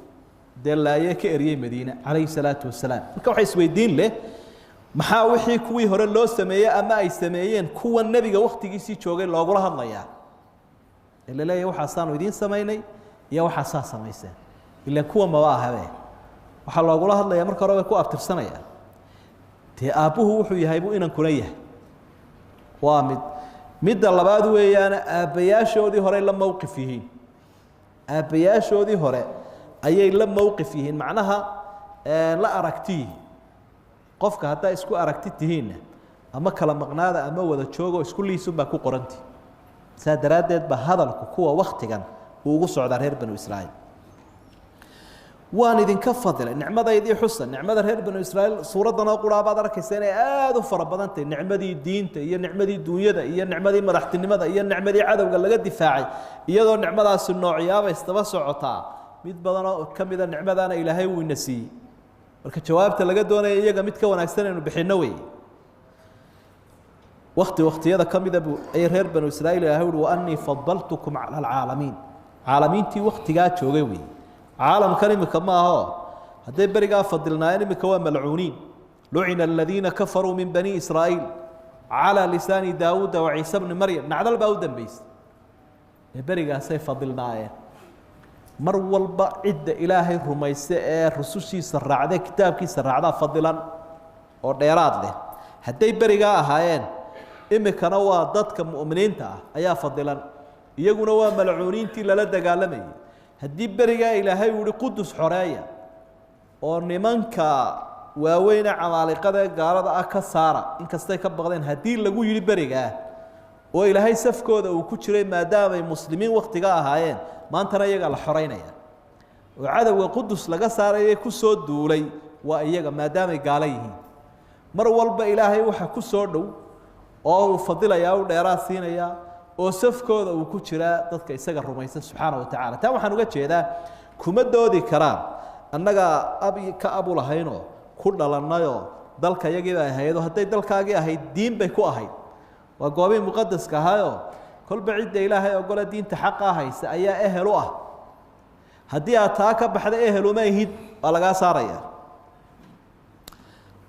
Speaker 1: dee laaye ka eriyey madiine calayhi salaatu wasalaam. Marka waxay isweydiin leh, maxaa wixii kuwii hore loo sameeyey ama ay sameeyeen kuwa nebiga waktigiisii joogay loogula hadlayaa ee la leeyahay waxaasaanu idiin samaynay iyo waxaasaa samayseen? Ilaan kuwa maba ahabe waxaa loogula hadlayaa. Marka hore way ku abtirsanayaan. Dee aabbuhu wuxuu yahay buu inankuna yahay, waa mid. Midda labaad weeyaana aabbayaashoodii horey la mowqif yihiin, aabbayaashoodii hore ayay la mowqif yihiin, macnaha la aragti yihiin. Qofka haddaa isku aragti tihiinna, ama kala maqnaada ama wada joogo, isku liisunbaa ku qoranti. Saa daraaddeed ba hadalku kuwa waktigan uu ugu socdaa reer banu israa'iil. Waan idinka fadilay nicmadaydii xusa. Nicmada reer banu israa'iil suuraddan oo quraa baad arkaysa inay aada u fara badan tahay: nicmadii diinta iyo nicmadii duunyada iyo nicmadii madaxtinimada iyo nicmadii cadowga laga difaacay, iyadoo nicmadaasi noocyaaba isdaba socotaa. Mid badan oo ka mida nicmadaana ilaahay wuu ina siiyey. Marka jawaabta laga doonaya iyaga mid ka wanaagsan aynu bixinno wey. Wakti waktiyada ka mida buu ayay reer banu israa'iil ilahay uhi wa annii fadaltukum cala alcaalamiin. Caalamiintii waktigaa joogay wey, caalamkan imika ma aho. Hadday berigaa fadilnaayeen, imika waa malcuuniin. Lucina aladiina kafaruu min bani israa'iil calى lisaani daawuuda wa ciise bni maryam. Nacdal baa u dambeysay. Ee berigaasay fadilnaayeen. Mar walba cidda Ilaahay rumayse ee rusushiisa raacday, kitaabkiisa raacdaa fadilan oo dheeraad leh. Hadday berigaa ahaayeen, imikana waa dadka mu'miniinta ah ayaa fadilan, iyaguna waa malcuuniintii lala dagaalamayay. Haddii berigaa Ilaahay uu yihi Qudus xoreeya oo nimanka waaweyne camaaliqada ee gaalada ah ka saara, inkastay ka baqdeen, haddii lagu yidhi berigaa oo Ilaahay safkooda uu ku jiray maadaamay muslimiin waktiga ahaayeen, maantana iyagaa la xoreynaya oo cadowga Qudus laga saarayay ku soo duulay waa iyaga, maadaamay gaalo yihiin. Mar walba Ilaahay waxa ku soo dhow oo uu fadilayaa, u dheeraad siinayaa oo safkooda uu ku jiraa dadka isaga rumaysan subxaana wa tacaala. Taa waxaan uga jeedaa, kuma doodi karaan annagaa ab ka abu lahaynoo ku dhalannayoo dalka iyagii bay ahaydoo. Hadday dalkaagii ahayd, diin bay ku ahayd, waa goobihii muqadaska ahaayoo kolba cidda Ilaahay ogole diinta xaqaa haysa ayaa ehel u ah. Haddii aad taa ka baxda, eheluma ihid, waa lagaa saaraya.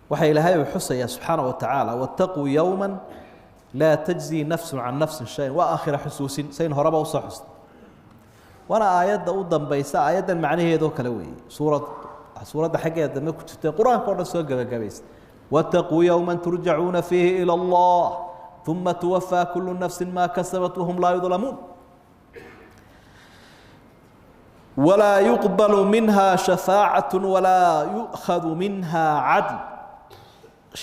Speaker 1: Waxaa Ilaahay uu xusayaa subxaana wa tacaala, wattaquu yowma laa tajzii nafsu can nafsin shayan. Waa aakhira xusuusin sayn horeba usoo xustay, waana aayadda u dambaysa aayaddan macnaheedoo kale weeye. Suuradda xaggeeda dambe ku jirtay, qur-aanka o dhan soo gebagabaysa: wattaquu yowma turjacuuna fiihi ilى allah uma tuwafaa kulu nafsi ma kasabat wahum laa yudlamuun. Walaa yuqbalu minha shafaacaة walaa yu'khadu minha cadl.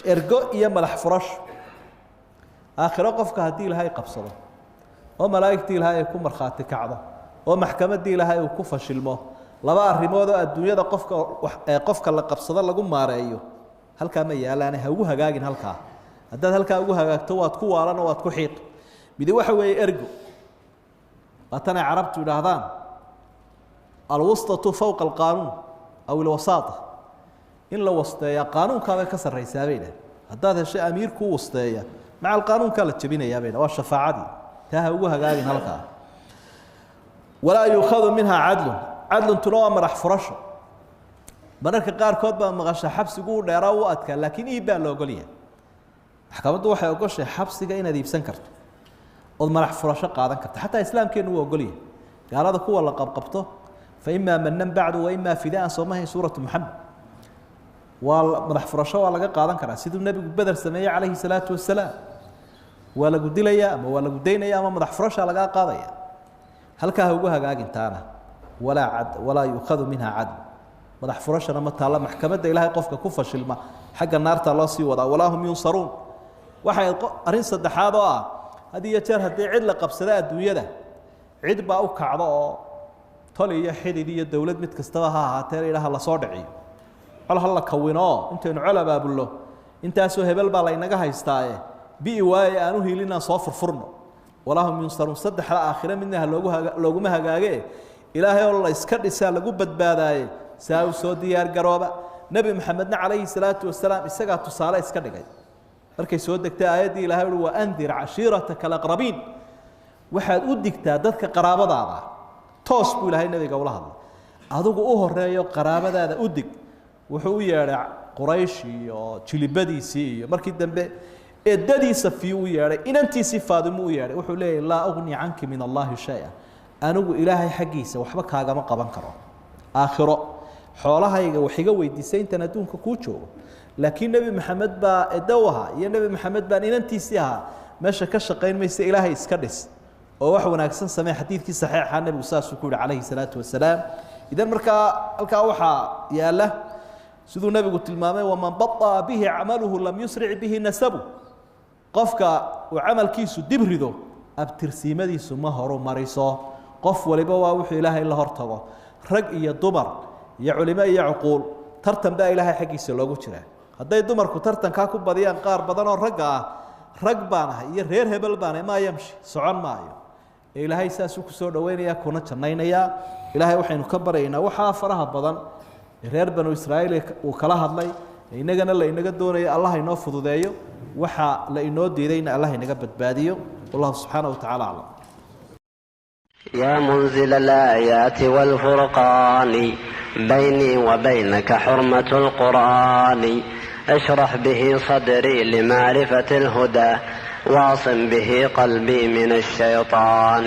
Speaker 1: Ergo iyo madax furasho aakhiro qofka haddii Ilaahay qabsado oo malaa'igtii Ilaahay ay ku markhaati kacdo oo maxkamaddii Ilaahay uu ku fashilmo, laba arrimood oo adduunyada qofka ee qofka la qabsado lagu maareeyo halkaa ma yaalaane, ha ugu hagaagin halkaa. Haddaad halkaa ugu hagaagto, waad ku waalan oo waad ku xiiq. Midi waxa weeye ergo, waa tan ay carabtu idhaahdaan alwustatu fowqa alqaanuun aw alwasaata, in la wasteeyaa qaanuunkaabay ka sarraysaa bay dhah. Haddaad heshay amiir kuu wasteeya, maca alqaanuunkaa la jebinayaa bay dhah. Waa shafaacadii, taa ha ugu hagaagin halkaa. Walaa yuukhadu minhaa cadlun, cadluntuna waa madax furasho. Mararka qaarkood baa maqasha xabsigu u dheeraa, u adkaa, laakiin iib baa la ogolyahay. Maxkamaddu waxay ogoshahay xabsiga inaad iibsan karto ood madax furasho qaadan karto. Xataa islaamkeennu wuu ogolyahay gaalada kuwa la qabqabto, fa imaa manan bacdu wa imaa fidaan, soo mahayn suuratu Maxamed? Waa madax furasho, waa laga qaadan karaa, siduu nebigu Beder sameeyey calayhi salaatu wasalaam. Waa lagu dilayaa ama waa lagu daynaya ama madax furashaa lagaa qaadaya. Halkaa ha ugu hagaagintaana. Walaa ad walaa yuukhadu minha cadl, madax furashana ma taalla. Maxkamadda Ilaahay qofka ku fashilma xagga naarta loo sii wadaa, walaa hum yunsaruun. Waxay arrin saddexaad oo ah, had iyo jeer haddii cid la qabsada adduunyada, cid baa u kacdo oo tol iyo xidid iyo dowlad mid kastaba ha ahaatee la yidhaha lasoo dhiciyo, col ha la kawinoo intaynu col abaabullo, intaasoo hebel baa laynaga haystaaye, bi'i waaye aan u hiilinaan soo furfurno. Walaa hum yunsaruun. Saddexda aakhire midna ha loogu haga looguma hagaage. Ilaahay oo la iska dhisaa lagu badbaadaaye, saa u soo diyaar garooba. Nebi Maxamedna calayhi salaatu wasalaam isagaa tusaale iska dhigay. Markay soo degtay aayaddii, Ilahay uhi: waandir cashiirataka alaqrabiin, waxaad u digtaa dadka qaraabadaada. Toos buu Ilaahay nebiga ula hadlay, adigu u horeeyo, qaraabadaada u dig. Wuxuu u yeedhay Quraysh iyo jilibadiisii, iyo markii dambe eedadii Safiyu u yeedhay, inantiisii Faadimu u yeedhay. Wuxuu leeyahy: laa ugni canki min Allahi shay-a, anigu Ilaahay xaggiisa waxba kaagama qaban karo aakhiro, xoolahayga wax iga weydiisay intaan adduunka kuu joogo. Laakiin Nebi Maxamed baa edow ahaa iyo Nebi Maxamed baan inantiisii ahaa meesha ka shaqayn maysa. Ilaahay iska dhis oo wax wanaagsan samee. Xadiidkii saxiixa nebigu saasuu ku yihi calayhi salaatu wasalaam. Idan markaa halkaa waxaa yaalla siduu nebigu tilmaamay: waman baطa'a bihi camaluhu lam yusric bihi nasabu. Qofka uu camalkiisu dib rido, abtirsiimadiisu ma horu mariso. Qof waliba waa wuxuu Ilaahay la hortago, rag iyo dumar iyo culimo iyo cuquul, tartan baa Ilaahay xaggiisa loogu jiraa. Hadday dumarku tartankaa ku badiyaan qaar badan oo ragga ah, rag baan ahay iyo reer hebel baan ahay maa yamshi, socon maayo. Ee Ilaahay saasuu kusoo dhaweynayaa kuna jannaynayaa. Ilaahay waxaynu ka baryaynaa waxaa faraha badan ee reer Banu Israa'iil uu kala hadlay, innagana la inaga doonayo, Allah inoo fududeeyo, waxa la inoo diidayna Allah inaga badbaadiyo. Wallahu subxaana wa tacala aclam.
Speaker 2: يا منزل الآيات والفرقان، بيني وبينك حرمة القرآن. اشرح به صدري لمعرفة الهدى، واعصم به قلبي من الشيطان.